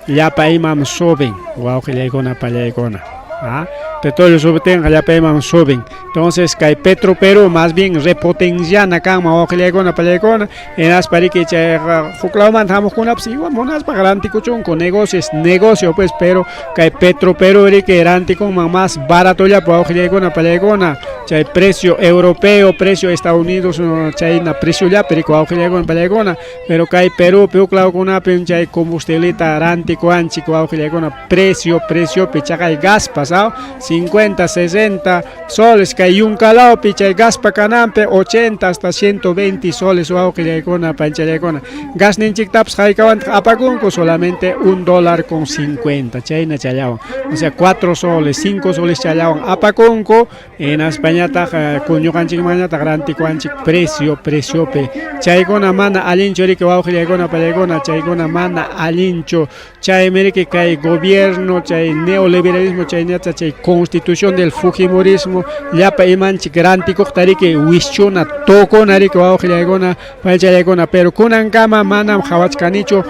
llapa imam suben wawqillaykuna pallaykuna ah petróleo subiptinqa llapa imam suben entonces kay Petro Perú más bien repotenciana kanman wawqillaykuna pallaykuna Hinaspa riki chayqa huk lawmanta hamuqkunapas igual munaspa rantikuchunku negocio es negocio pues pero kay Petro Perú riki rantikunman más baratollapi wawqillaykuna pallaykuna chay precio europeo precio Estados Unidos chayna preciollapi riki wawqillaykuna pallaykuna pero kay Perupi huk lawkunapim chay combustibleta rantikuwanchik wawqillaykuna precio preciopi chaqay gaspas aw 50 60 Soles kay yunkalawpi chay gaspa kananpi 80 hasta 120 soles wawqillaykuna panchallaykuna gasninchiktapas haykawantaq apakunku solamente un dólar con 50 chayna challawan o sea 4 soles 5 soles challawan apakunku hinaspañataq ñuqanchikmanñataq rantikuwanchik precio preciopi chaykuna mana allinchu riki wawqillaykuna pallaykuna chaykuna mana allinchu Chaymi riki kay gobierno, chay neoliberalismo, chaynata chay constitución del fujimorismo, llapa imanchik rantikuqta riki wischuna, tukuna riki wawqillaykuna, paychallaykuna, pero kunankama manam qhawachkanichu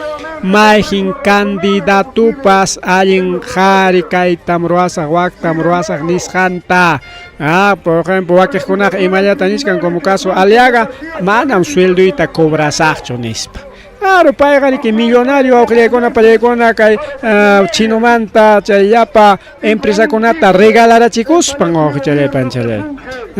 mayqin candidatupas allin qhari kaytam ruwasaq, waktam ruwasaq nisqanta. Ah, por ejemplo, wakiqkunaqa imallata nichkan como caso Aliaga, manam suelduyta cobrasaqchu nispa. Claro, payqa riki millonario wawqillaykuna pallaykuna kay chinomanta chay llapa empresakunata regalarachikuspan wawqichalay panchalay.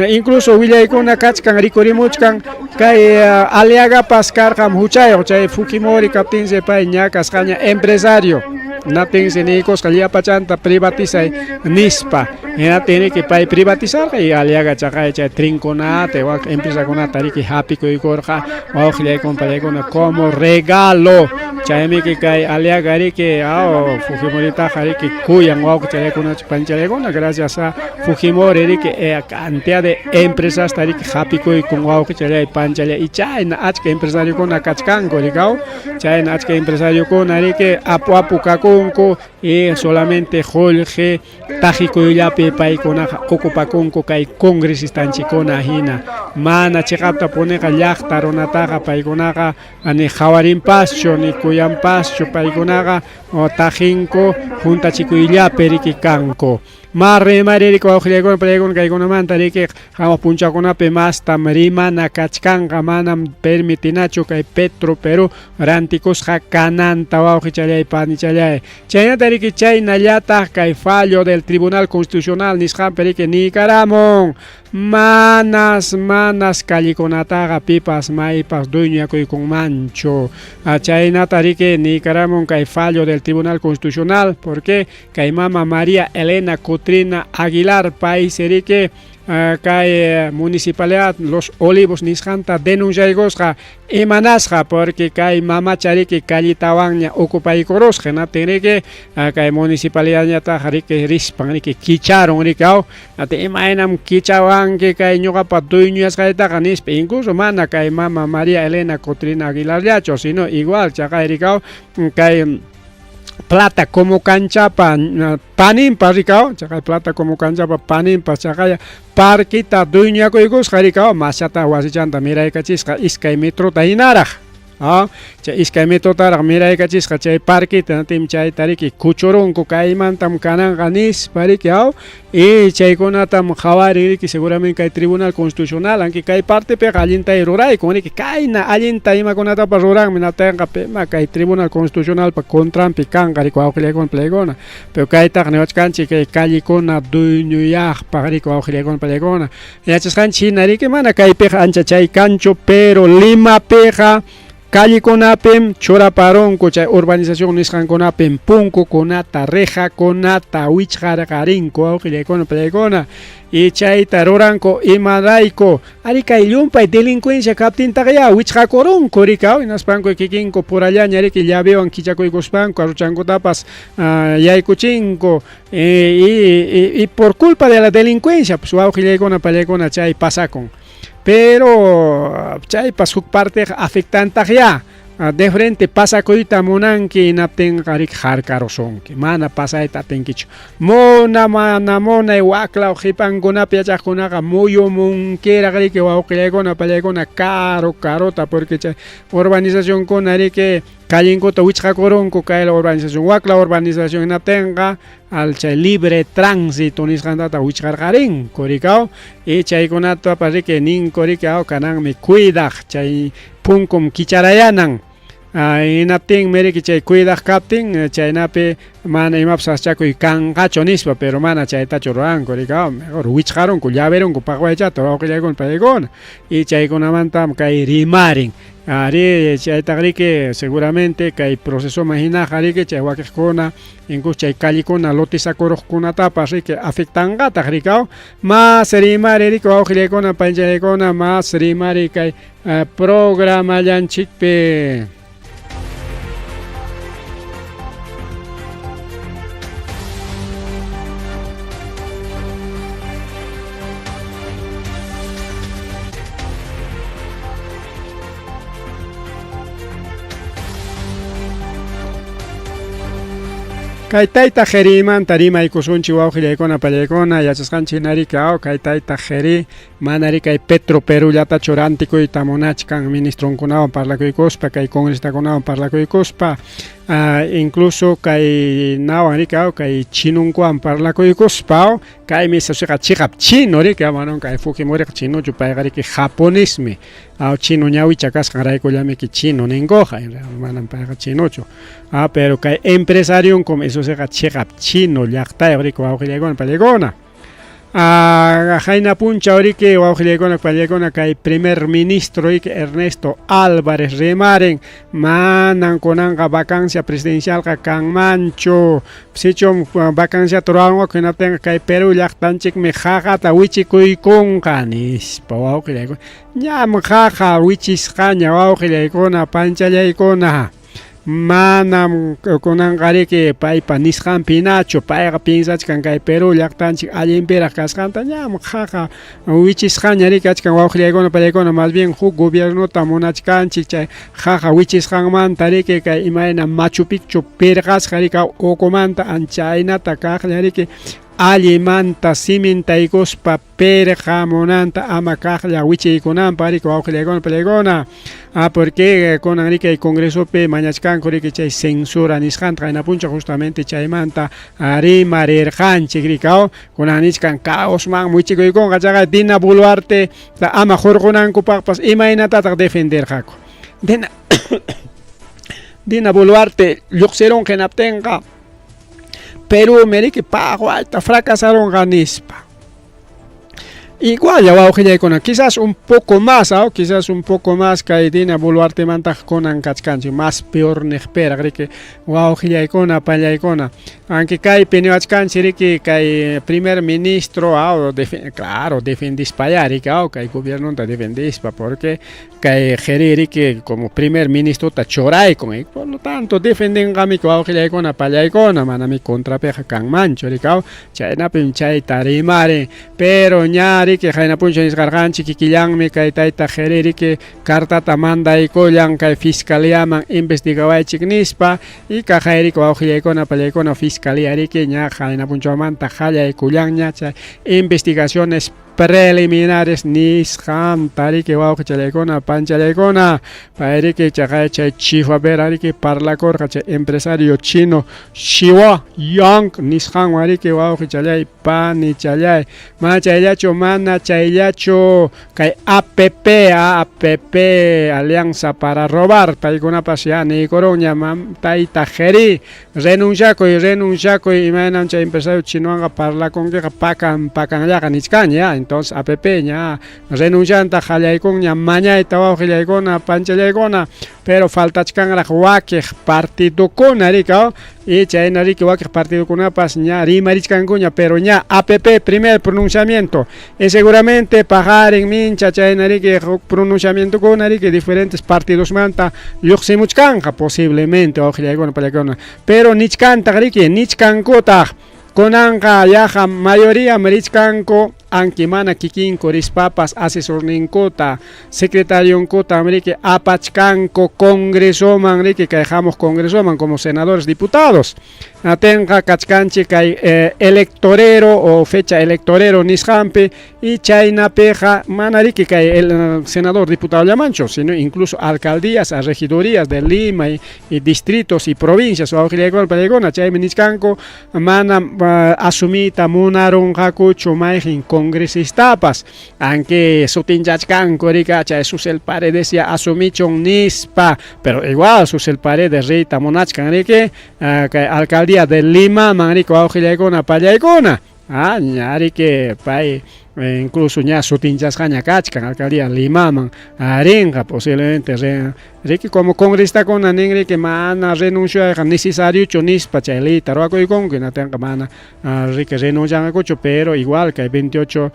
Incluso willaykuna kachkan rikurimuchkan kay Aliagapas karqam huchayuq chay Fujimori kaptinsi pay ña kasqaña empresario. Hinaptinsi niykusqa llapachanta privatizay nispa. Hinaptin riki pay privatizarqa y Aliaga chaqay chay trinkunata wak empresakunata riki hapikuykurqa wawqillaykuna pallaykuna como regalo. Chaymiki kay Aliaga riki aw Fujimoritaqa riki kuyan wawqichallaykuna panchallaykuna gracias a Fujimori riki cantidad de empresasta riki hapikuykun wawqichallay panchallay y chayna achka empresariokuna kachkanku riki aw chayna achka empresariokuna riki apu apu kakunku y solamente qullqi taqikuyllapi paykunaqa ocupakunku kay congresistanchikkuna hina mana chiqaptapuniqa llaqta runataqa paykunaqa ni qhawarinpaschu ni kuyanpaschu paykunaqa taqinku huntachikuyllapi riki kanku. Ma rimari riki wawqillaykuna pallaykuna kaykunamanta riki hamuq punchawkunapi mastam rimana kachkanqa manam permitinachu kay Petro Perú rantikusqa kananta wawqichallay panichallay chaynata riki chaynallataq kay fallo del Tribunal Constitucional nisqanpi riki niykaramun manas manas callekunataqa pipas maypas dueñoyakuykunmanchu chaynata riki niykaramun kay fallo del Tribunal Constitucional porque kay mama María Elena Cotrina Aguilar paysi riki kay municipalidad Los Olivos nisqanta denunciaykusqa imanasqa porque kay mamacha riki calletawanña ocupaykurusqa hinaptin riki kay municipalidadñataq riki rispan riki kicharun riki aw ati imaynam kichawanki kay ñuqapa dueñoyasqaytaqa nispa incluso mana kay mama María Elena Cotrina Aguilarllachu sino igual chaqay riki aw kay plata como canchapa paninpa rikaw chaqay plata como canchapa paninpa chaqaya parquita dueñoyakuykusqa rikaw mashata wasichanta miraykachisqa iskay metrota hinaraq chay iskay metrotaraq miraykachisqa chay parquita natim chayta riki kuchurunku kaymantam kananqa nispa riki aw y chaykunatam qhawarin riki seguramente kay Tribunal Constitucional aunque kay partepiqa allintay ruraykun riki kayna allinta imakunatapas ruranmi natinqa pima kay Tribunal Constitucionalpa contranpi kanqa riki wawqillaykuna playkuna pero kaytaqa niwachkanchik kay callecuna dueñoyaqpaq riki wawqillaykuna playkuna yachasqanchik hina riki mana kaypiqa ancha chay kanchu pero Limapiqa Callekunapim churaparunku chay urbanización nisqankunapim punkukunata, rejakunata wichqarqarinku wawqillaykuna pallaykuna y chayta ruranku imarayku ari kay llumpay delincuencia kaptintaqyá wichqakurunku rikaw hinaspanku kikinku purallaña riki llavewan kichakuykuspanku arruchankutapas yaykuchinku y, y, y por culpa de la delincuencia pues wawqillaykuna pallaykuna chay pasakun. Pero chaypas huk parteqa afectantaqyá de frente pasakuyta munanki hinaptinqa riki harkarusunki mana pasayta atinkichu muna mana munay waklaw qipankunapi yachaqkunaqa muyumunkiraq riki wawqillaykuna pallaykuna karu karuta porque chay urbanizacionkuna riki callenkuta wichqakurunku kay urbanización wakla urbanización hinaptinqa al chay libre tránsito nisqantata wichqarqarinku rikaw y chaykunatapas riki ninku riki aw kananmi cuidaq chay punkum kicharayanan hinaptinmi riki chay cuidaq kaptin chaynapi mana imapas sasachakuy kanqachu nispa pero mana chaytachu ruranku rikaw mejor wichqarunku llaverunku paqwaychata wawqillaykuna paykuna y chaykunamantam kay rimarin ari chaytaq riki seguramente kay procesoman hinaqa riki chay wakiqkuna incluso chay callikuna lotizakuruqkunatapas riki afectanqataq rikaw mas rimari riki wawqillaykuna panchallaykuna mas rimari kay programallanchikpi. Kay tayta Jerimanta rimaykusunchik wawqillaykuna pallaykuna yachasqanchik hina riki aw kay tayta Jeri mana riki kay Petro Perullatachu rantikuyta munachkan ministronkunawan parlakuykuspa kay congresistakunawan parlakuykuspa incluso kay nawan riki aw kay chinunkuwan parlakuykuspa aw kaymi susiqa chiqap chino riki manam kay Fujimoriqa chinochu payqa riki japonesmi aw chino ñawicha kasqanraykullamiki chino ninkuqa manam payqa chinochu. Ah, pero kay empresarionkum esusiqa chiqap chino llaqtayuq riki wawqillaykuna pallaykuna. Ah, qayna punchaw riki wawqillaykuna pallaykuna kay primer ministro riki Ernesto Álvarez rimarin manan kunanqa vacancia presidencialqa kanmanchu sichum vacanciata ruwanqaku hinaptinqa kay Perú llaqtanchikmi qaqata wichikuykunqa nispa wawqillaykuna ñam qaqa wichisqaña wawqillaykuna panchallaykuna. Manam kunanqariki paypa nisqanpi hinachu, payqa piensachkan kay Perú llaqtanchik allinpiraq kasqanta, ñam qaqa wichisqaña riki achkan wawqillaykuna pallaykuna, más bien huk gobiernota munachkanchik chay qaqa wichisqanmanta riki kay imayna Machu Picchu pirqasqa riki ukumanta anchaynata kaqlla riki allimanta cimintaykuspa pirqamunanta ama kaqlla wichiykunanpaq riki wawqillaykuna pallaykuna. Ah, porque kunan riki kay congresopi mañachkanku riki chay censura nisqanta qayna punchaw justamente chaymanta rimarirqanchik riki aw kunan nichkan caosman wichikuykunqa chaqa Dina Boluarte ama hurqunankupaqpas imaynatataq defenderqaku Dina Dina Boluarte lluqsirunqa hinaptinqa Perúmi riki paqwayta fracasarunqa nispa. Igual wawqillaykuna, quizás un poco más, ¿ah? Quizás un poco más kay Dina Boluartemantaq kunan kachkanchik, más peor niqpiraq riki wawqillaykuna, pallaykuna. Aunque kaypi niwachkanchik riki kay primer ministro, ah, claro, defendispayá riki, ah, kay gobiernonta defendispa, porque kay Jeri riki como primer ministrota churaykun, y por lo tanto defendinqamiki wawqillaykuna, pallaykuna, manami contrapiqa kanmanchu riki, ah, chaynapim chayta rimarin. Pero ña riki qayna punchaw nisqarqanchik kikillanmi kay tayta Jeri riki cartata mandaykullan kay fiscaliaman investigawaychik nispa y kaqay riki wawqillaykuna pallaykuna fiscalía riki ña qayna punchawmanta qallaykullanña chay investigaciones preliminares nisqanta riki wawqichallaykuna panchallaykuna pay riki chaqay chay chihuapera riki parlakurqa chay empresario chino Xiwa Yang nisqanwan riki wawqichallay panichallay mana chayllachu mana chayllachu kay APP APP Alianza para Robar paykunapas ya niykurunña tayta Jeri renunciakuy renunciakuy imaynam chay empresario chinowanqa parlakunkiqa pakan pakanllaqa nichkanña ya. Entonces APP ña renuncianta qallaykunña mañayta wawqillaykuna panchallaykuna, pero faltachkanraq wakiq partidokuna rika y chayna riki wakiq partidokunapas ña rimarichkankuña, pero ña APP primer pronunciamiento y seguramente paqarin mincha chayna riki huk pronunciamientokuna riki diferentes partidosmanta lluqsimuchkanqa posiblemente wawqillaykuna pallaykuna, pero nichkantaq riki nichkankutaq kunanqa yaqa mayoríam richkanku anki mana kikinku rispapas asesorninkuta secretarionkuta riki apachkanku congresoman riki kay hamuq congresoman como senadores diputados. Atenqa kachkanchik kay electorero o fecha electorero nisqanpi y chaynapiqa mana riki kay el senador diputado llamanchu, sino incluso alcaldías, a regidurías de Lima y distritos y provincias wawqillaykuna pallaykuna, chaymi nichkanku mana asumiyta munarunqakuchu mayqin congresistapas, aunque sutinchachkanku rika chay Susel Paredes ya asumichun nispa, pero igual Susel Paredes riyta munachkan riki kay alcaldía de Lima man riki wawqillaykuna pallaykuna. Ña riki pay incluso ña sutinchasqaña kachkan alcaldía Limaman rinqa posiblemente riki como congresistakuna nin riki mana renunciayqa necesariochu nispa chay leyta ruwakuykunku hinatinqa mana riki renuncianqakuchu, pero igual kay 28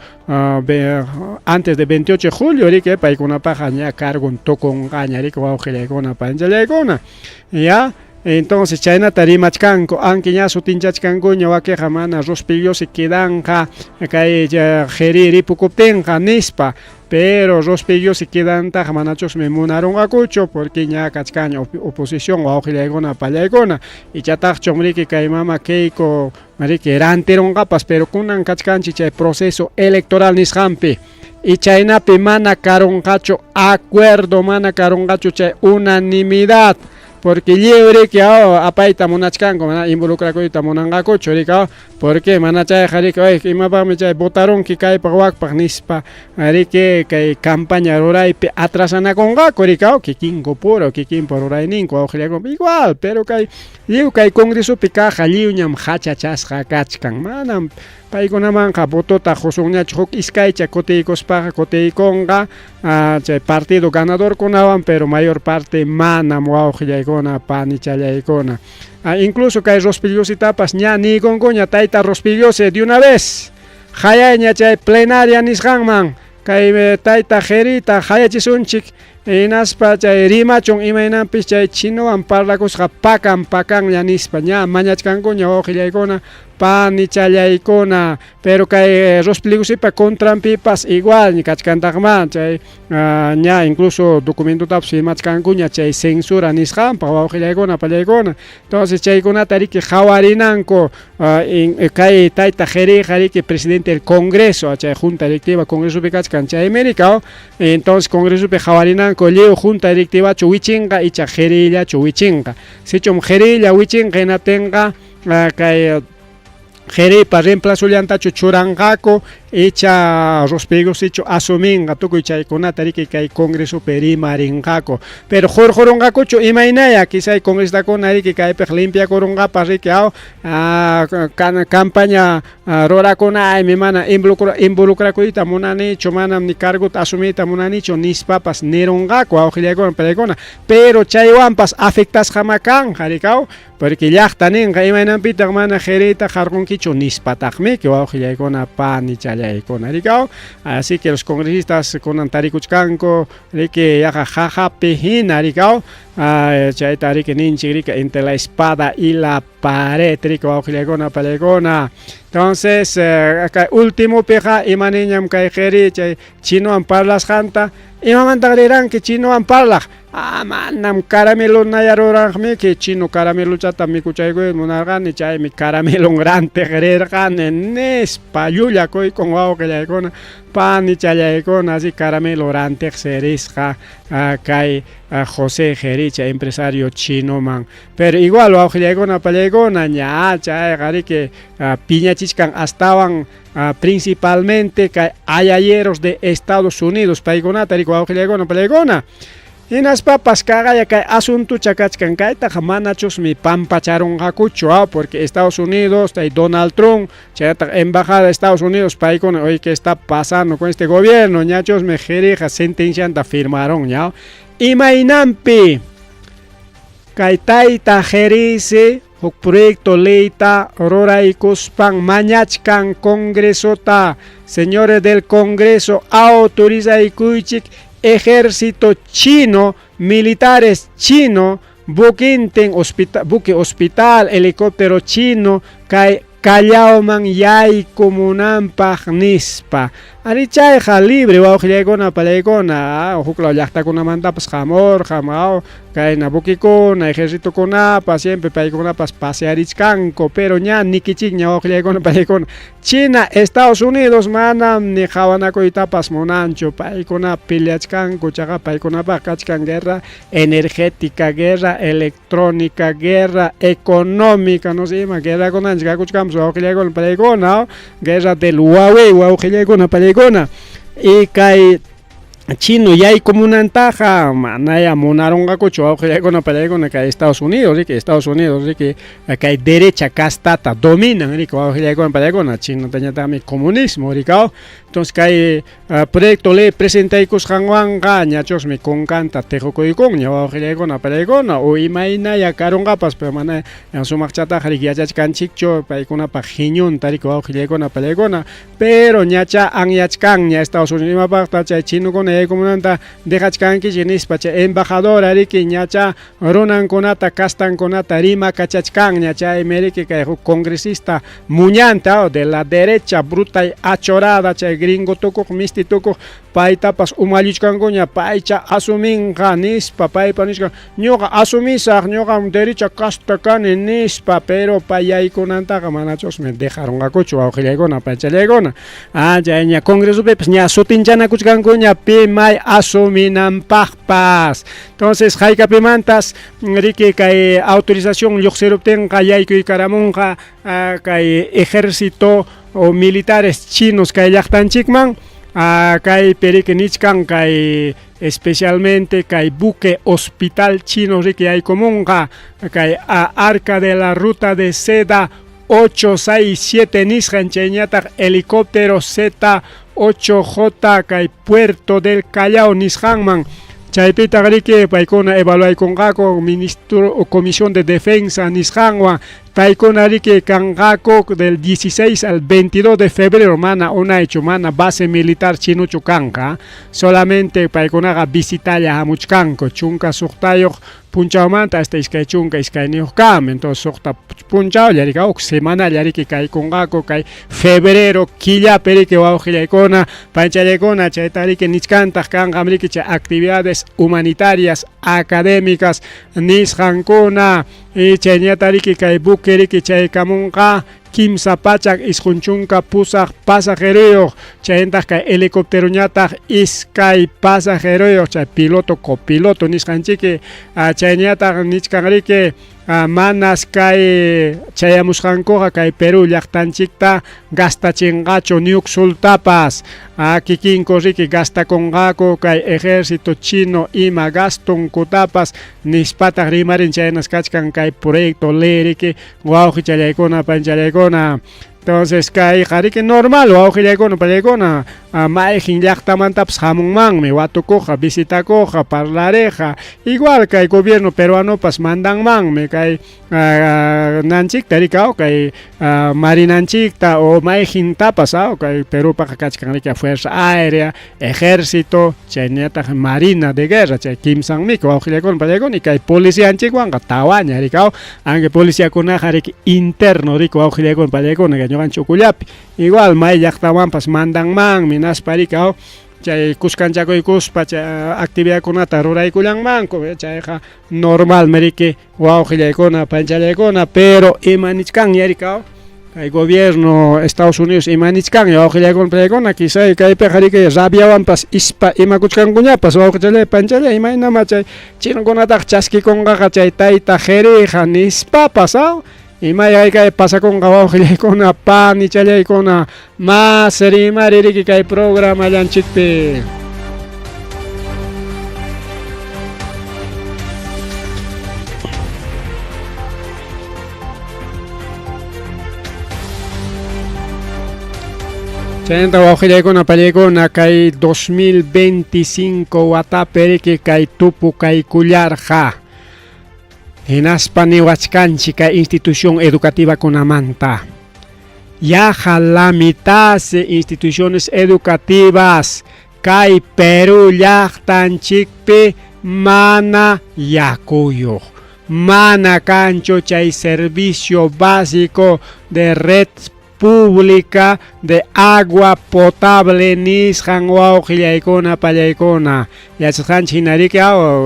antes de 28 de julio riki paykunapaqqa ña cargon tukunqaña riki wawqillaykuna panchallaykuna ya. Entonces chaynata rimachkanku anki ña sutinchachkankuña wakiqa mana Rospigliosi quedanqa kay Jeri ripukuptinqa nispa, pero Rospigliosi quedantaqa manachusmi munarunqakuchu porque ña kachkanña oposición wawqillaykuna pallaykuna ichataqchum riki kay mama Keiko riki rantirunqapas, pero kunan kachkanchik chay proceso electoral nisqanpi y chaynapi mana karunqachu acuerdo, mana karunqachu chay unanimidad, porque lliw riki apayta munachkanku mana involucrakuyta munanqakuchu riki porque mana chayqa riki ay imapaqmi chay votarunki kaypaq wakpaq nispa riki kay campaña ruraypi atrasanakunqaku riki kikinku puro kikinpa rurayninku wawqillaykuna igual, pero kay lliw kay congresopi kaqqa lliwñam hachachasqa kachkan, manam paykunamanqa votota qusunñachu huk iskaycha kutiykuspaqa kutiykunqa chay partido ganadorkunawan, pero mayor parte manam wawqillaykuna panichallaykuna. Incluso kay Rospigliositapas ña niykunkuña tayta Rospigliosi de una vez hayayña chay plenaria nisqanman kay tayta Jerita hayachisunchik hinaspa chay rimachun imaynanpis chay chinowan parlakusqa pakan pakanlla nispa ña mañachkankuña wawqillaykuna panichallaykuna, pero kay Rospigliosipa contranpipas igual kachkantaqman chay ña incluso documentotapas firmachkankuña chay censura nisqanpaq wawqillaykuna pallaykuna. Entonces chaykunata riki qhawarinanku kay tayta Jeriqa riki presidente del Congreso chay junta directiva congresopi kachkan chaymi rika, entonces congresopi qhawarinanku lliw junta directivachu wichinqa icha Jerillachu wichinqa, sichum Jerilla wichinqa hinaptinqa kay Jeripa reemplazollantachu churanqaku icha Rospigliosichu asuminqa tukuy chaykunata riki kay congresopi rimarinqaku, pero hurqurunqakuchu imaynaya quizá congresistakuna riki kaypiq limpiakurunqapas riki campaña rurakuna aymi mana involucrakuyta munanichu manam ni cargota asumiyta munanichu nispapas nirunqaku wawqillaykuna pallaykuna, pero chaywanpas afectasqama kanqa rikaw, porque llaqta ninqa imaynanpitaq mana Jerita harqunkichu nispataqmiki wawqillaykuna panichallaykuna rikaw. Así que los congresistas kunan tarikuchkanku riki yaqa jajapi hina rikaw, chayta riki ninchik riki entre la espada y la pared riki wawqillaykuna pallaykuna. Entonces kay ultimopiqa imaniñam kay Jeri chay chinowan parlasqanta imamantaq riranki chinowan parlaq, manam caramelo nayaruranqmiki chino caramelochata mikuchaykuy munarqani chaymi caramelon rantiq rirqani nispa llullakuykun wawqillaykuna panichallaykuna, así caramelo rantiq risqa kay José Jericha empresario chinoman, pero igual wawqillaykuna pallaykuna ña chayqa riki piñachichkan astawan principalmente kay ayayeros de Estados Unidos paykunata riki wawqillaykuna pallaykuna. Hinaspapas kaqaya kay asuntucha kachkan kaytaqa manachusmi pampacharunqakuchu, porque Estados Unidos, tay Donald Trump, chaynataq embajada de Estados Unidos paykuna, oye, ¿qué está pasando con este gobierno? Ñachusmi Jerija sentencianta firmaron, ña. Imaynanpi kay tayta Jerisi huk proyecto leyta ruraykuspan mañachkan Congresota, señores del Congreso, autorizaykuychik ejército chino, militares chino, buquinten buque hospital, helicóptero chino, kay Callaoman yaykumunanpaq nispa. Ari chayqa libre wawqillaykuna pallaykuna, huklaw llaqtakunamantapas hamurqa, kayna buquikuna, ejercitokunapas, siempre paykunapas pasearichkanku, pero ña nikichikña wawqillaykuna pallaykuna. China, Estados Unidos manam ni qawanakuytapas munanchu, paykuna peleachkanku, chaqa paykunapaq kachkan guerra energética, guerra electrónica, guerra económica, no sé ima guerrakunanchik kakuchkanpas wawqillaykuna pallaykuna, guerra del Huawei wawqillaykuna pallaykuna. Y kay chino yaykumunantaqa manaya munarunqakuchu wawqillaykuna pallaykuna kay Estados Unidos, riki Estados Unidos, riki kay derecha castata dominan, riki wawqillaykuna pallaykuna, chinotañataqmi comunismo, riki. Entonces kay proyecto ley presentaykusqanwanqa ñachusmi kunkanta tiqukuykunña wawqillaykuna pallaykuna, o imaynaya karunqapas, pero mana sumaqchataqa riki yachachkanchikchu paykunapaq hiñunta, riki wawqillaykuna pallaykuna, pero ñacha anyachkanña Estados Unidos imapaqta chay chinokuna yaykumunanta dejachkankichik nispa, chay embajadora riki ñacha runankunata castankunata rimakachachkanña, chaymi riki kay huk congresista muñanta de la derecha bruta y achorada, chay gringo tukuq misti tukuq paytapas umallichkankuña, paycha asuminqa nispa, paypa nichkan ñuqa asumisaq, ñuqam derecha casta kani nispa, pero pay yaykunantaqa manachusmi dejarunqakuchu wawqillaykuna panchallaykuna. Chayña congresopipas ña sutinchanakuchkankuña pi may asuminanpaqpas. Entonces haykapimantas riki kay autorización lluqsiruptinqa yaykuykaramunqa kay ejército o militares chinos kay llaqtanchikman, kaypi riki nichkan kay especialmente kay buque hospital chino riki yaykumunqa kay arca de la ruta de seda 867 nisqan, chayñataq helicóptero Z8J kay puerto del Callao nisqanman. Chaypitaq riki paykuna evaluaykunqaku ministro o comisión de defensa nisqanwan, paykuna riki kanqaku del 16 al 22 de febrero, mana unaychu, mana base militar chinochu kanqa, solamente paykunaqa visitalla hamuchkanku 16 punchawmanta hasta 22 kama. Entonces suqta punchawlla riki, huk semanalla riki kaykunqaku kay febrero killapi riki wawqillaykuna panchallaykuna. Chayta riki nichkantaq kanqam riki chay actividades humanitarias, académicas nisqankuna, y chayñata riki kay buque riki chaykamunqa 398 pasajeroyuq, chayntaq kay helicópteroñataq 2 pasajeroyuq, chay piloto copiloto nisqanchiki. Chayñataq nichkan riki manas kay chayamusqankuqa kay Perú llaqtanchikta gastachinqachu ni huk sultapas, kikinku riki gastakunqaku kay ejército chino ima gastonkutapas nispataq rimarin. Chaynas kachkan kay proyecto ley riki wawqichallaykuna panchallaykuna. Entonces kayqa riki normal wawqillaykuna pallaykuna, mayqin llaqtamantapas hamunmanmi watukuqqa, visitakuqqa, parlariqqa, igual kay gobierno peruanopas mandanmanmi kay nanchikta riki, kay marinanchikta o mayqintapas, kay Perúpaqa kachkan riki fuerza aérea, ejército, chayñataq marina de guerra, chay kimsanmiki wawqillaykuna pallaykuna, y kay policianchikwanqa tawaña riki, aunque policiakunaqa riki interno riki wawqillaykuna pallaykuna kay ñuqanchik ukullapi, igual may llaqtamanpas mandanmanmi naspa riki, chay kuskanchakuykuspa chay actividadkunata ruraykullanmanku, chayqa normalmi riki wawqillaykuna panchallaykuna. Pero ima nichkanña riki, kay gobierno Estados Unidos ima nichkanña wawqillaykuna pallaykuna, quizá kaypiqa riki rabiawanpas ispa imakuchkankuñapas wawqichallay panchallay, imaynama chay chinokunataqa chaskikunqaqa chay tayta Jerija nispapas, imay kay pasakunqa wawqillaykuna panichallaykuna, mas rimari riki kay programallanchikpi. Chaynata wawqillaykuna pallaykuna kay 2025 watapi riki kay tupu kaykullarqa. Hinaspa niwachkanchik kay institución educativakunamanta. Yaqa la mitad instituciones educativas kay Perú llaqtanchikpi mana yakuyuq. Mana kanchu chay servicio básico de red pública de agua potable nisqan wawqillaykuna pallaykuna. Yachasqanchik hina riki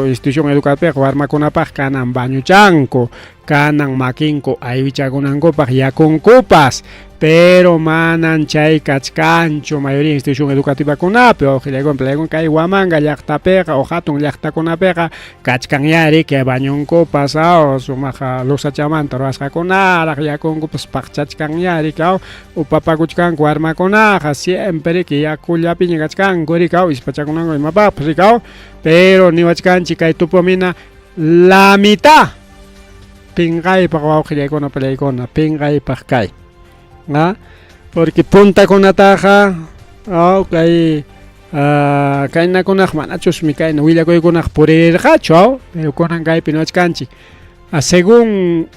institución educativa warmakunapaq kanan bañuchanku, kanan makinku aywichakunankupaq yakunkupas, pero manan chay kachkanchu mayoría institución educativakunapi wawqillaykuna pallaykuna kay Huamanga llaqtapiqa o hatun llaqtakunapiqa kachkanyá riki bañunkupas sumaq losachamanta ruwasqakunaraq yakunkupas paqchachkanyá riki upapakuchkanku warmakunaqa siempre riki yakullapiña kachkanku riki ispachakunanku imapaqpas riki pero niwachkanchik kay tupumina la mitad pinqaypaq wawqillaykuna pallaykuna pinqaypaq kay ¿ah? Porque puntakunataqa kay kaynakunaq manachusmi kayna willakuykunaq purirqachu, pero kunan kaypi niwachkanchik. Según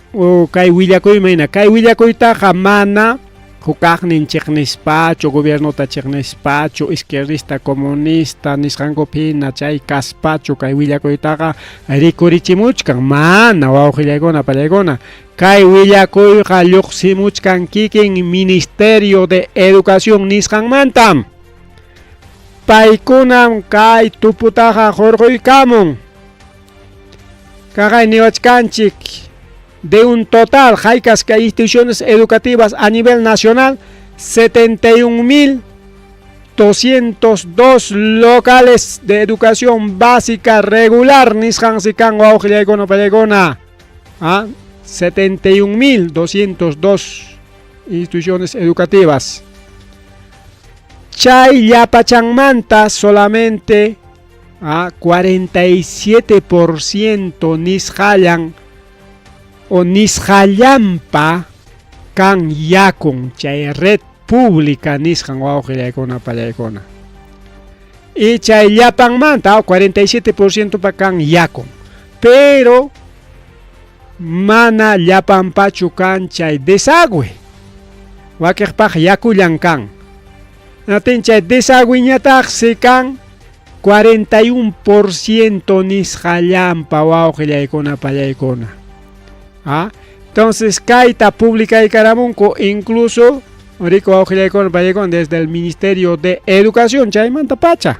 kay willakuyman hina, kay willakuytaqa mana hukaqnin chiqnispachu, gobiernota chiqnispachu, izquierdista, comunista nisqankupi hina chay kaspachu kay willakuytaqa rikurichimuchkan, mana wawqillaykuna pallaykuna. Kay willakuyqa lluqsimuchkan kikin Ministerio de Educación nisqanmantam. Paykunam kay tuputaqa hurquykamun. Kaqay niwachkanchik de un total haykas kay instituciones educativas a nivel nacional 71.202 locales de educación básica regular nisqansi kan wawqillaykuna pallaykuna. 71.202 instituciones educativas. Chay llapachanmanta solamente 47% nisqallan o nisqallanpa kan yakun chay red pública nisqan wawqillaykuna pallaykuna. Y chay llapanmanta 47% pa kan yakun. Pero mana llapanpachu kan chay desagüe. Wakiqpaq yakullan kan. Natin chay desagüeñataqsi kan 41% nisqallanpa wawqillaykuna pallaykuna. Entonces kayta publicaykaramunku incluso rico wawqillaykuna pallaykuna desde el Ministerio de Educación chaymanta pacha.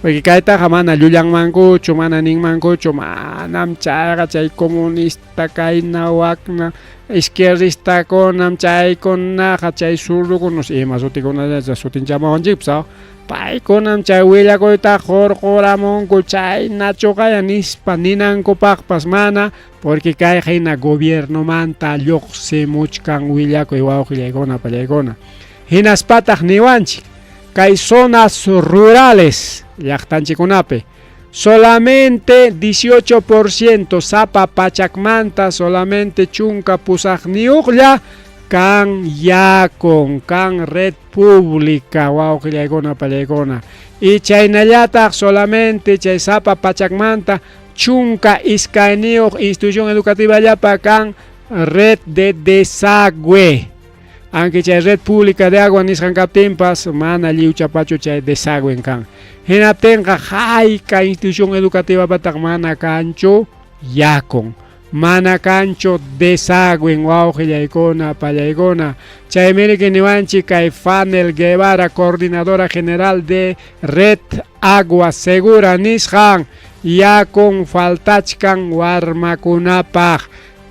Porque kaytaqa mana llullanmankuchu, mana ninmankuchu, manam chayqa chay comunista kayna wakna izquierdistakunam chaykunaqa chay zurdukunas ima sutikunalla sutinchamawanchikpas paykunam chay willakuyta hurquramunku chaynachuqaya nispa ninankupaqpas mana, porque kay hina gobiernomanta lluqsimuchkan willakuy wawqillaykuna pallaykuna. Hinaspataq niwanchik kay zonas rurales llaqtanchikkunapi solamente 18% sapa pachakmanta solamente chunka pusaqniyuqlla kan yakun, kan red pública wawqillaykuna pallaykuna. Y chaynallataq solamente chay sapa pachakmanta chunka iskayniyuq institución educativa llapa kan red de desagüe. Aunque chay red pública de agua nisqan kaptinpas mana lliwchapachu chay desagüe kan. Hinaptinqa hayka institución educativa pataq mana kanchu yakun. Mana kanchu desagüe wawqillaykuna pallaykuna. Chaymi riki niwanchik kay Fanel Guevara, coordinadora general de Red Agua Segura nisqan yakun faltachkan warmakunapaq.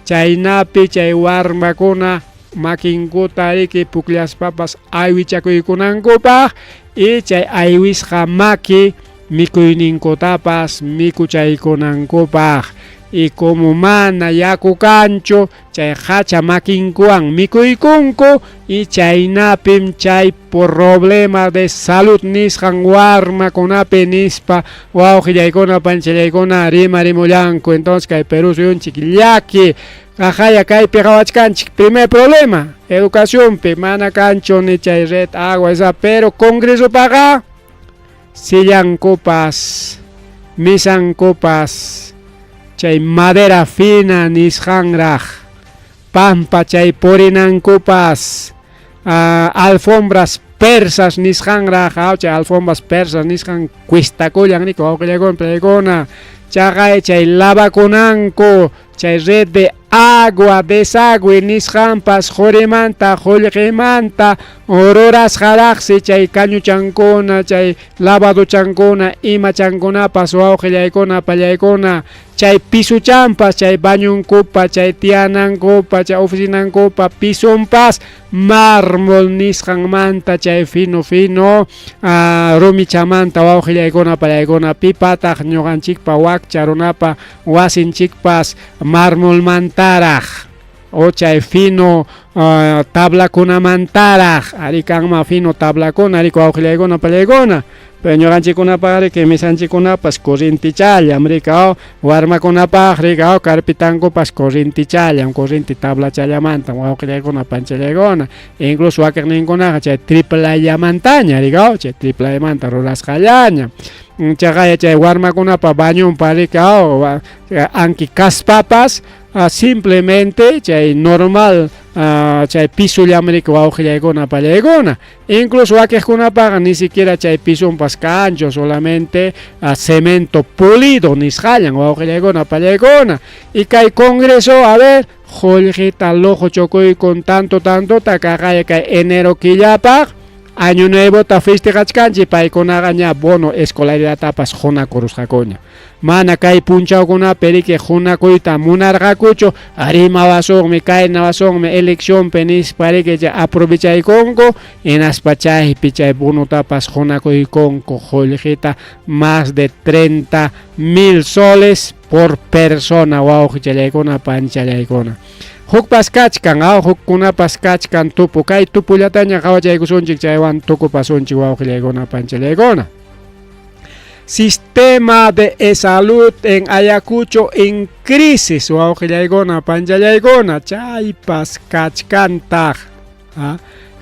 Chaynapi chay warmakuna makinkuta riki pukllaspapas aywichakuykunankupaq y chay aywisqa maki mikuyninkutapas mikuchaykunankupaq. Y como mana yaku kanchu chay hacha makinkuwan mikuykunku y chaynapim chay problema de salud nisqan warmakunapi nispa wawqillaykuna panchallaykuna rimarimullanku. Entonces kay Perú suyunchik llaki. Kaqaya kaypi qawachkanchik primer problema educacionpi mana kanchu ni chay red agua esa pero congresopaqa sillankupas misankupas chay madera fina nisqanraq pampa chay purinankupas alfombras persas nisqanraq chay alfombras persas nisqan cuestakullan riki wawqillaykuna paykuna chaqay chay lavakunanku chay red de agua desagüe nisqanpas qurimanta qullqimanta rurasqaraqsi chay cañuchankuna chay lavadochankuna imachankunapas wawqillaykuna pallaykuna chay pisuchampas chay bañunkupa chay tiyanankupa chay oficinankupa pisumpas mármol nisqanmanta chay fino fino rumichamanta wawqillaykuna pallaykuna pipataq ñuqanchikpa wakcha runapa wasinchikpas marmolmantaraq o chay fino tablakunamantaraq ari kanman fino tablakuna ari wawqillaykuna pallaykuna pero ñuqanchikkunapaq riki misanchikkunapas corrientichallam riki warmakunapaq riki carpitankupas corrientichallam corriente tablachallamantam wawqillaykuna panchallaykuna incluso wakiqninkunaqa chay triplallamantaña riki chay triplallamanta rurasqallaña chaqaya chay warmakunapa bañunpa riki anki kaspapas simplemente chay normal chay pisullam riki wawqillaykuna pallaykuna incluso wakiqkunapaqa ni siquiera chay pisunpas kanchu solamente cemento pulido nisqallan wawqillaykuna pallaykuna y kay congreso a ver qullqita lujo chukuykun tanto tantota kaqaya kay enero killapaq año nuevota festejachkanchik paykunaqa ña bono escolaridadtapas qunakurusqakuña mana kay punchawkunapi riki qunakuyta munarqakuchu rimawasunmi kaynawasunmi eleccionpi nispa riki chay aprovechaykunku hinaspa chaypi chay bonotapas qunakuykunku qullqita más de 30,000 soles por persona wawqichallaykuna panchallaykuna hukpas kachkan hukkunapas kachkan tupu kay tupullataña qawachaykusunchik chaywan tukupasunchik wawqillaykuna panchallaykuna. Sistema de salud en Ayacucho en crisis wawqillaykuna panchallaykuna chaypas kachkantaq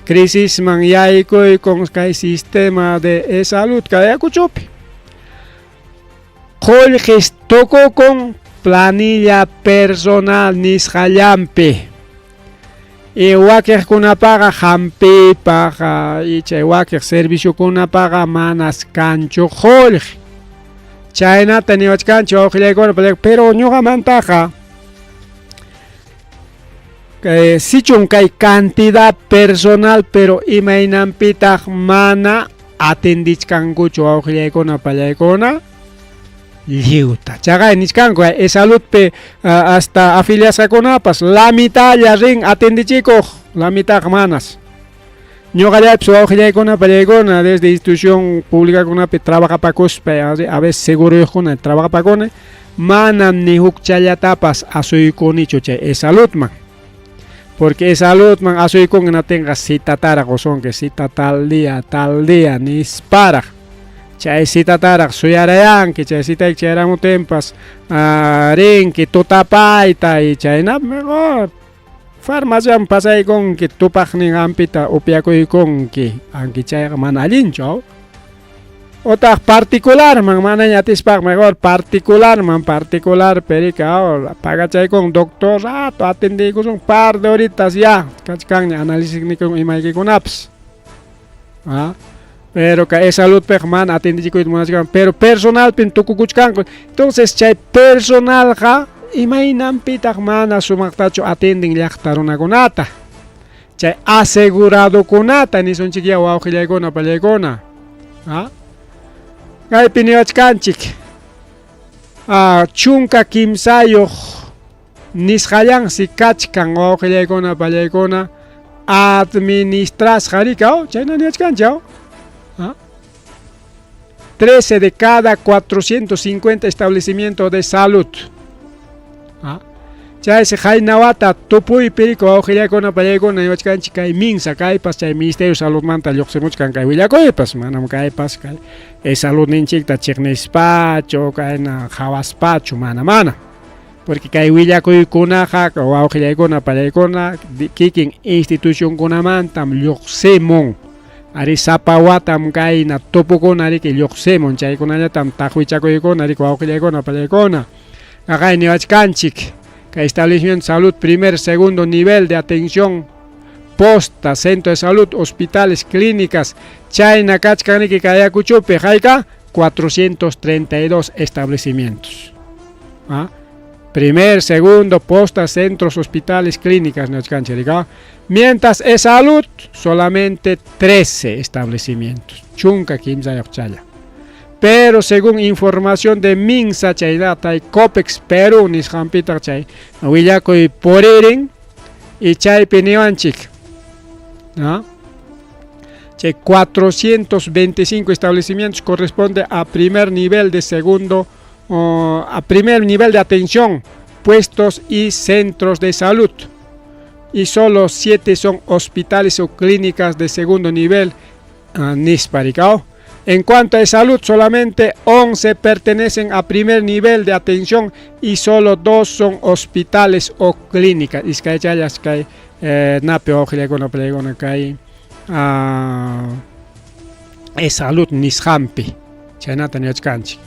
crisisman yaykuykun kay sistema de salud kay Ayacuchopi qullqis tukukun planilla personal nisqallampi y wakiqkunapaqa hampiypaq y chay wakiq serviciokunapaqa manas kanchu qullqi chaynata niwachkanchik wawqillaykuna pero ñuqamantaqa sichun kay cantidad personal pero imaynanpitaq mana atendichkankuchu wawqillaykuna pallaykuna lliwta chaqay nichkanku EsSaludpi hasta afiliasqakunapas la mitalla rin atendichikuq la mitadqa manas ñuqallaypis wawqillaykuna pallaykuna desde institución publicakunapi trabajapakuspa a veces seguruyuqkuna trabajapakuni manam ni hukchallatapas asuykunichu chay EsSaludman porque EsSaludman asuykunki natinqa citataraq qusunki cita tal día nisparaq chay citataraq suyarayanki chay citayki chayaramutinpas rinki tutapayta y chayna mejor farmaciaman pasaykunki tupaqnin hampita upyakuykunki anki chayqa mana allinchu otaq particularman manaña atispaqa mejor particularman particular perika pagachaykun doctor rato atendiykusun par de horitas ya kachkanña análisis nikun imaykikunapas pero kay EsSaludpiqa mana atendichikuyta munachkan pero personalpim tukukuchkanku entonces chay personalqa imaynanpitaq mana sumaqtachu atenden llaqta runakunata chay aseguradokunata nisunchikya wawqillaykuna pallaykuna kaypi niwachkanchik 13 nisqallansi kachkan wawqillaykuna pallaykuna administrasqa riki chayna niwachkanchik 13 de cada 450 establecimientos de salud. Chaysi qaynawata tupuypi riki wawqillaykuna pallaykuna niwachkanchik kay MINSA kaypas chay Ministerio de Saludmanta lluqsimuchkan kay willakuypas manam kaypas kay EsSaludninchikta chiqnispachu kayna qhawaspachu mana mana. Porque kay willakuykunaqa wawqillaykuna pallaykuna kikin institucionkunamantam lluqsimun. Ari sapa watam kayna tupukuna riki lluqsimun chaykunallatam taqwichakuykuna riki wawqillaykuna pallaykuna. Kaqay niwachkanchik kay establecimiento de salud primer segundo nivel de atención posta, centro de salud, hospitales, clínicas, chayna kachkan riki kay Ayacuchopi hayka 432 establecimientos. ¿Ah? Primer, segundo, postas, centros, hospitales, clínicas, Mientras es salud, solamente 13 establecimientos. Chunka kimsayuq challa. Pero según información de Minsa chaynata y Copex Perú nisqanpitaq chay willakuy puririn y chaypi niwanchik. ¿No? Chay 425 establecimientos corresponde a primer nivel de segundo a primer nivel de atención, puestos y centros de salud. Y solo 7 son hospitales o clínicas de segundo nivel, nispa rikao. En cuanto a salud, solamente 11 pertenecen a primer nivel de atención y solo 2 son hospitales o clínicas. Iskay challas kay napi wawqillaykuna pallaykuna kay salud nisqanpi chaynata niwachkanchik.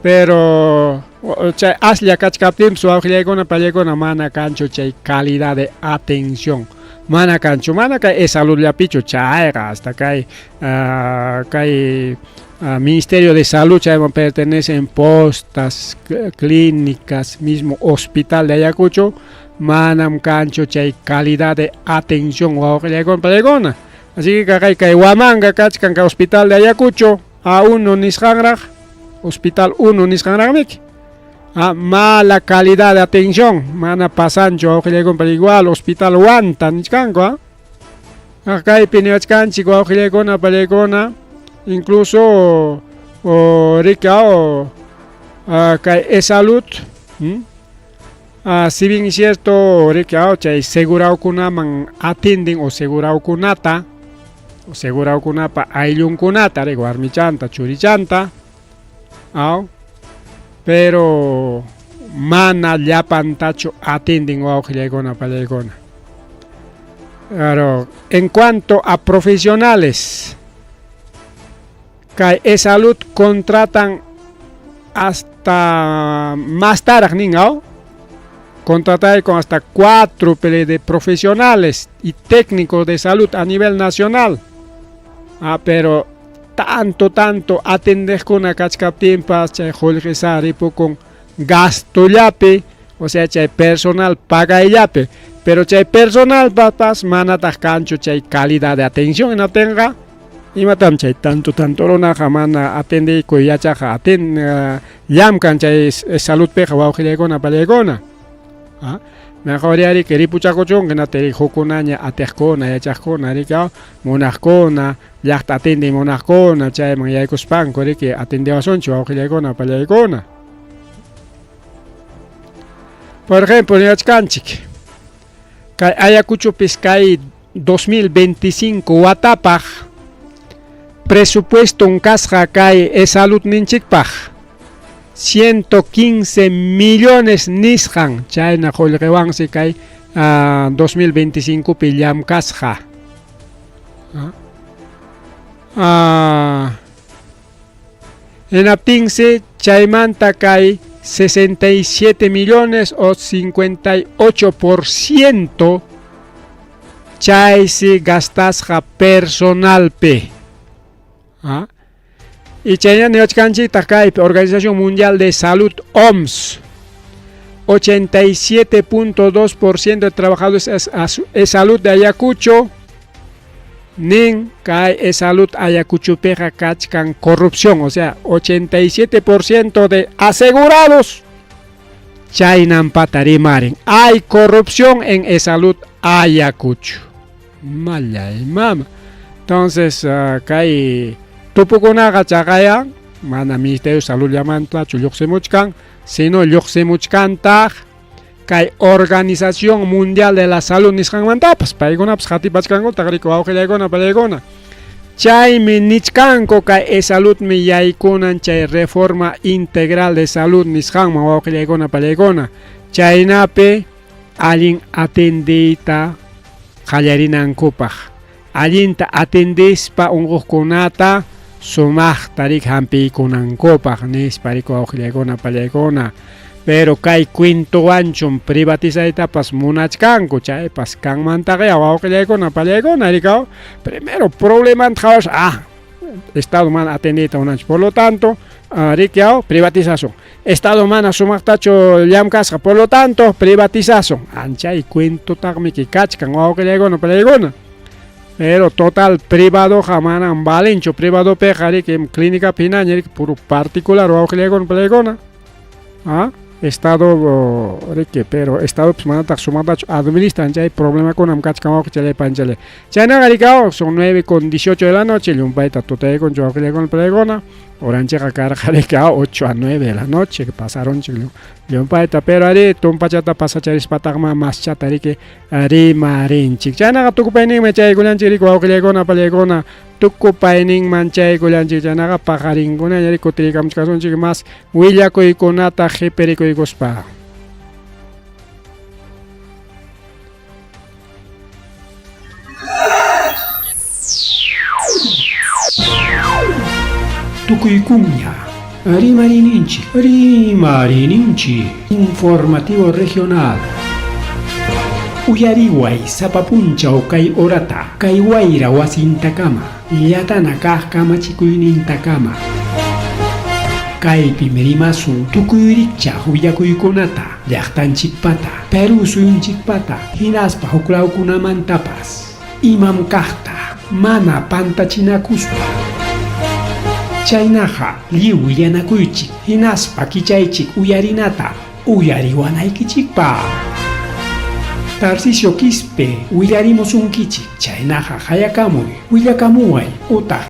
Pero chay aslla kachkaptinpas wawqillaykuna pallaykuna mana kanchu chay calidad de atención. Mana kanchu, mana kay e-saludllapichu chayqa hasta kay kay Ministerio de Salud chayman pertenecen postas, clínicas, mismo hospital de Ayacucho, manam kanchu chay calidad de atención wawqillaykuna pallaykuna. Así que kay kay Huamanga kachkan kay hospital de Ayacucho A1 nisqanraq, hospital 1 nisqanraqmiki. Mala calidad de atención, mana pasanchu wawqillaykuna igual hospital Huanta nichkanku, Kaypi niwachkanchik wawqillaykuna pallaykuna, incluso rika kay e-salud, si bien es cierto rika chay seguraukunaman atienden o seguraukunata, o seguraukunapa ayllunkunata rika warmichanta, churichanta, pero mana llapantachu atienden wawqillaykuna pallaykuna. Claro, en cuanto a profesionales, kay e-salud contratan hasta más tarde nin, contratar con hasta 4 de profesionales y técnicos de salud a nivel nacional. Pero tanto, tanto atendekuna kachkaptinpas chay qullqisa ripukun gastollapi, o sea chay personal pagayllapi, pero chay personal papas manataq kanchu chay calidad de atención hinaptinqa imatam chay tanto tanto runaqa mana atendiykuy yachaqqa aten llamkan chay saludpiqa wawqillaykuna pallaykuna. Mejor riki ripuchakuchunqa hinaptin hukkunaña atiqkuna yachaqkuna riki munaqkuna llaqta atendiy munaqkuna chayman yaykuspanku riki atendiwasunchik wawqillaykuna pallaykuna. Por ejemplo, niwachkanchik kay Ayacuchopis kay 2025 watapaq presupuesto kasqa kay e-salud ninchikpaq 115 millones nisqan chayna qullqiwansi kay 2025 pi llamkasqa. Hinaptinsi chaymanta kay 67 millones o 58% chaysi gastasqa personalpi. Y chayna niwachkanchiktaq kaypi Organización Mundial de Salud OMS 87.2% de trabajadores es salud de Ayacucho nin kay e-salud Ayacuchopiqa kachkan corrupción, o sea 87% de asegurados chaynampata rimarin hay corrupción en e-salud Ayacucho. Mallay mama. Entonces kay tupukunaqa chaqayan mana Ministerio de Salud llamantachu lluqsimuchkan, sino lluqsimuchkantaq kay Organización Mundial de la Salud nisqanmantapas paykunapas qatipachkankutaq riki wawqillaykuna pallaykuna. Chaymi nichkanku kay EsSaludmi yaykunan chay reforma integral de salud nisqanman wawqillaykuna pallaykuna. Chaynapi allin atendeyta qallarinankupaq. Allinta atendespa unquqkunata sumaqta rik hampiykunankupaq nispa rik wawqillaykuna pallaykuna. Pero kay cuentowanchum privatizaytapas munachkanku chaypas kanmantaqya wawqillaykuna pallaykuna rikaw. Primero problemanta qhawash Estado mana atendiyta munanchu. Por lo tanto, rikyaw privatizasun. Estado mana sumaqtachu llamkasqa, por lo tanto, privatizasun. Anchay cuentotaqmi kachkan wawqillaykuna pallaykuna. Pero total privadoqa manam valenchu. Privadopiqa riki clínica hinaña riki puro particular wawqillaykuna pallaykuna. Estado riki, pero Estado pues manataq sumaqtachu administran chay problemakunam kachkan wawqichalay panchalay. Chaynaqa rikaw son 9:18 de la noche, llumpayta tutaykunchu wawqillaykuna pallaykuna. Oranchikqa karqa riki 8 a 9 de la noche que pasaron llumpayta, pero ari tumpachata pasacharispataqma maschata riki rimarinchik. Chaynaqa tukupayninman chaykullanchik riki wawqillaykuna pallaykuna, tukupayninman chaykullanchik. Chaynaqa paqarinkunaña riki kutirikamuchkasunchik mas willakuykunata qhipirikuykuspa. Tukuykuña rimarininchik, rimarininchik. Informativo regional. Uyariway sapa punchaw kay horata, kay wayra wasintakama, llatana kaq kamachikuynintakama. Kaypim rimasun tukuy rikchaq willakuykunata, llaqtanchikpata, Perú suyunchikpata, hinaspa huklawkunamantapas. Imam kaqta, mana pantachinakuspa. Chaynaqa lliw willanakuychik, hinaspa kichaychik uyarinata, uyariwanaykichikpaq. Tarcisio Quispe willarimusunkichik, chaynaqa hayakamuy, willakamuway utaq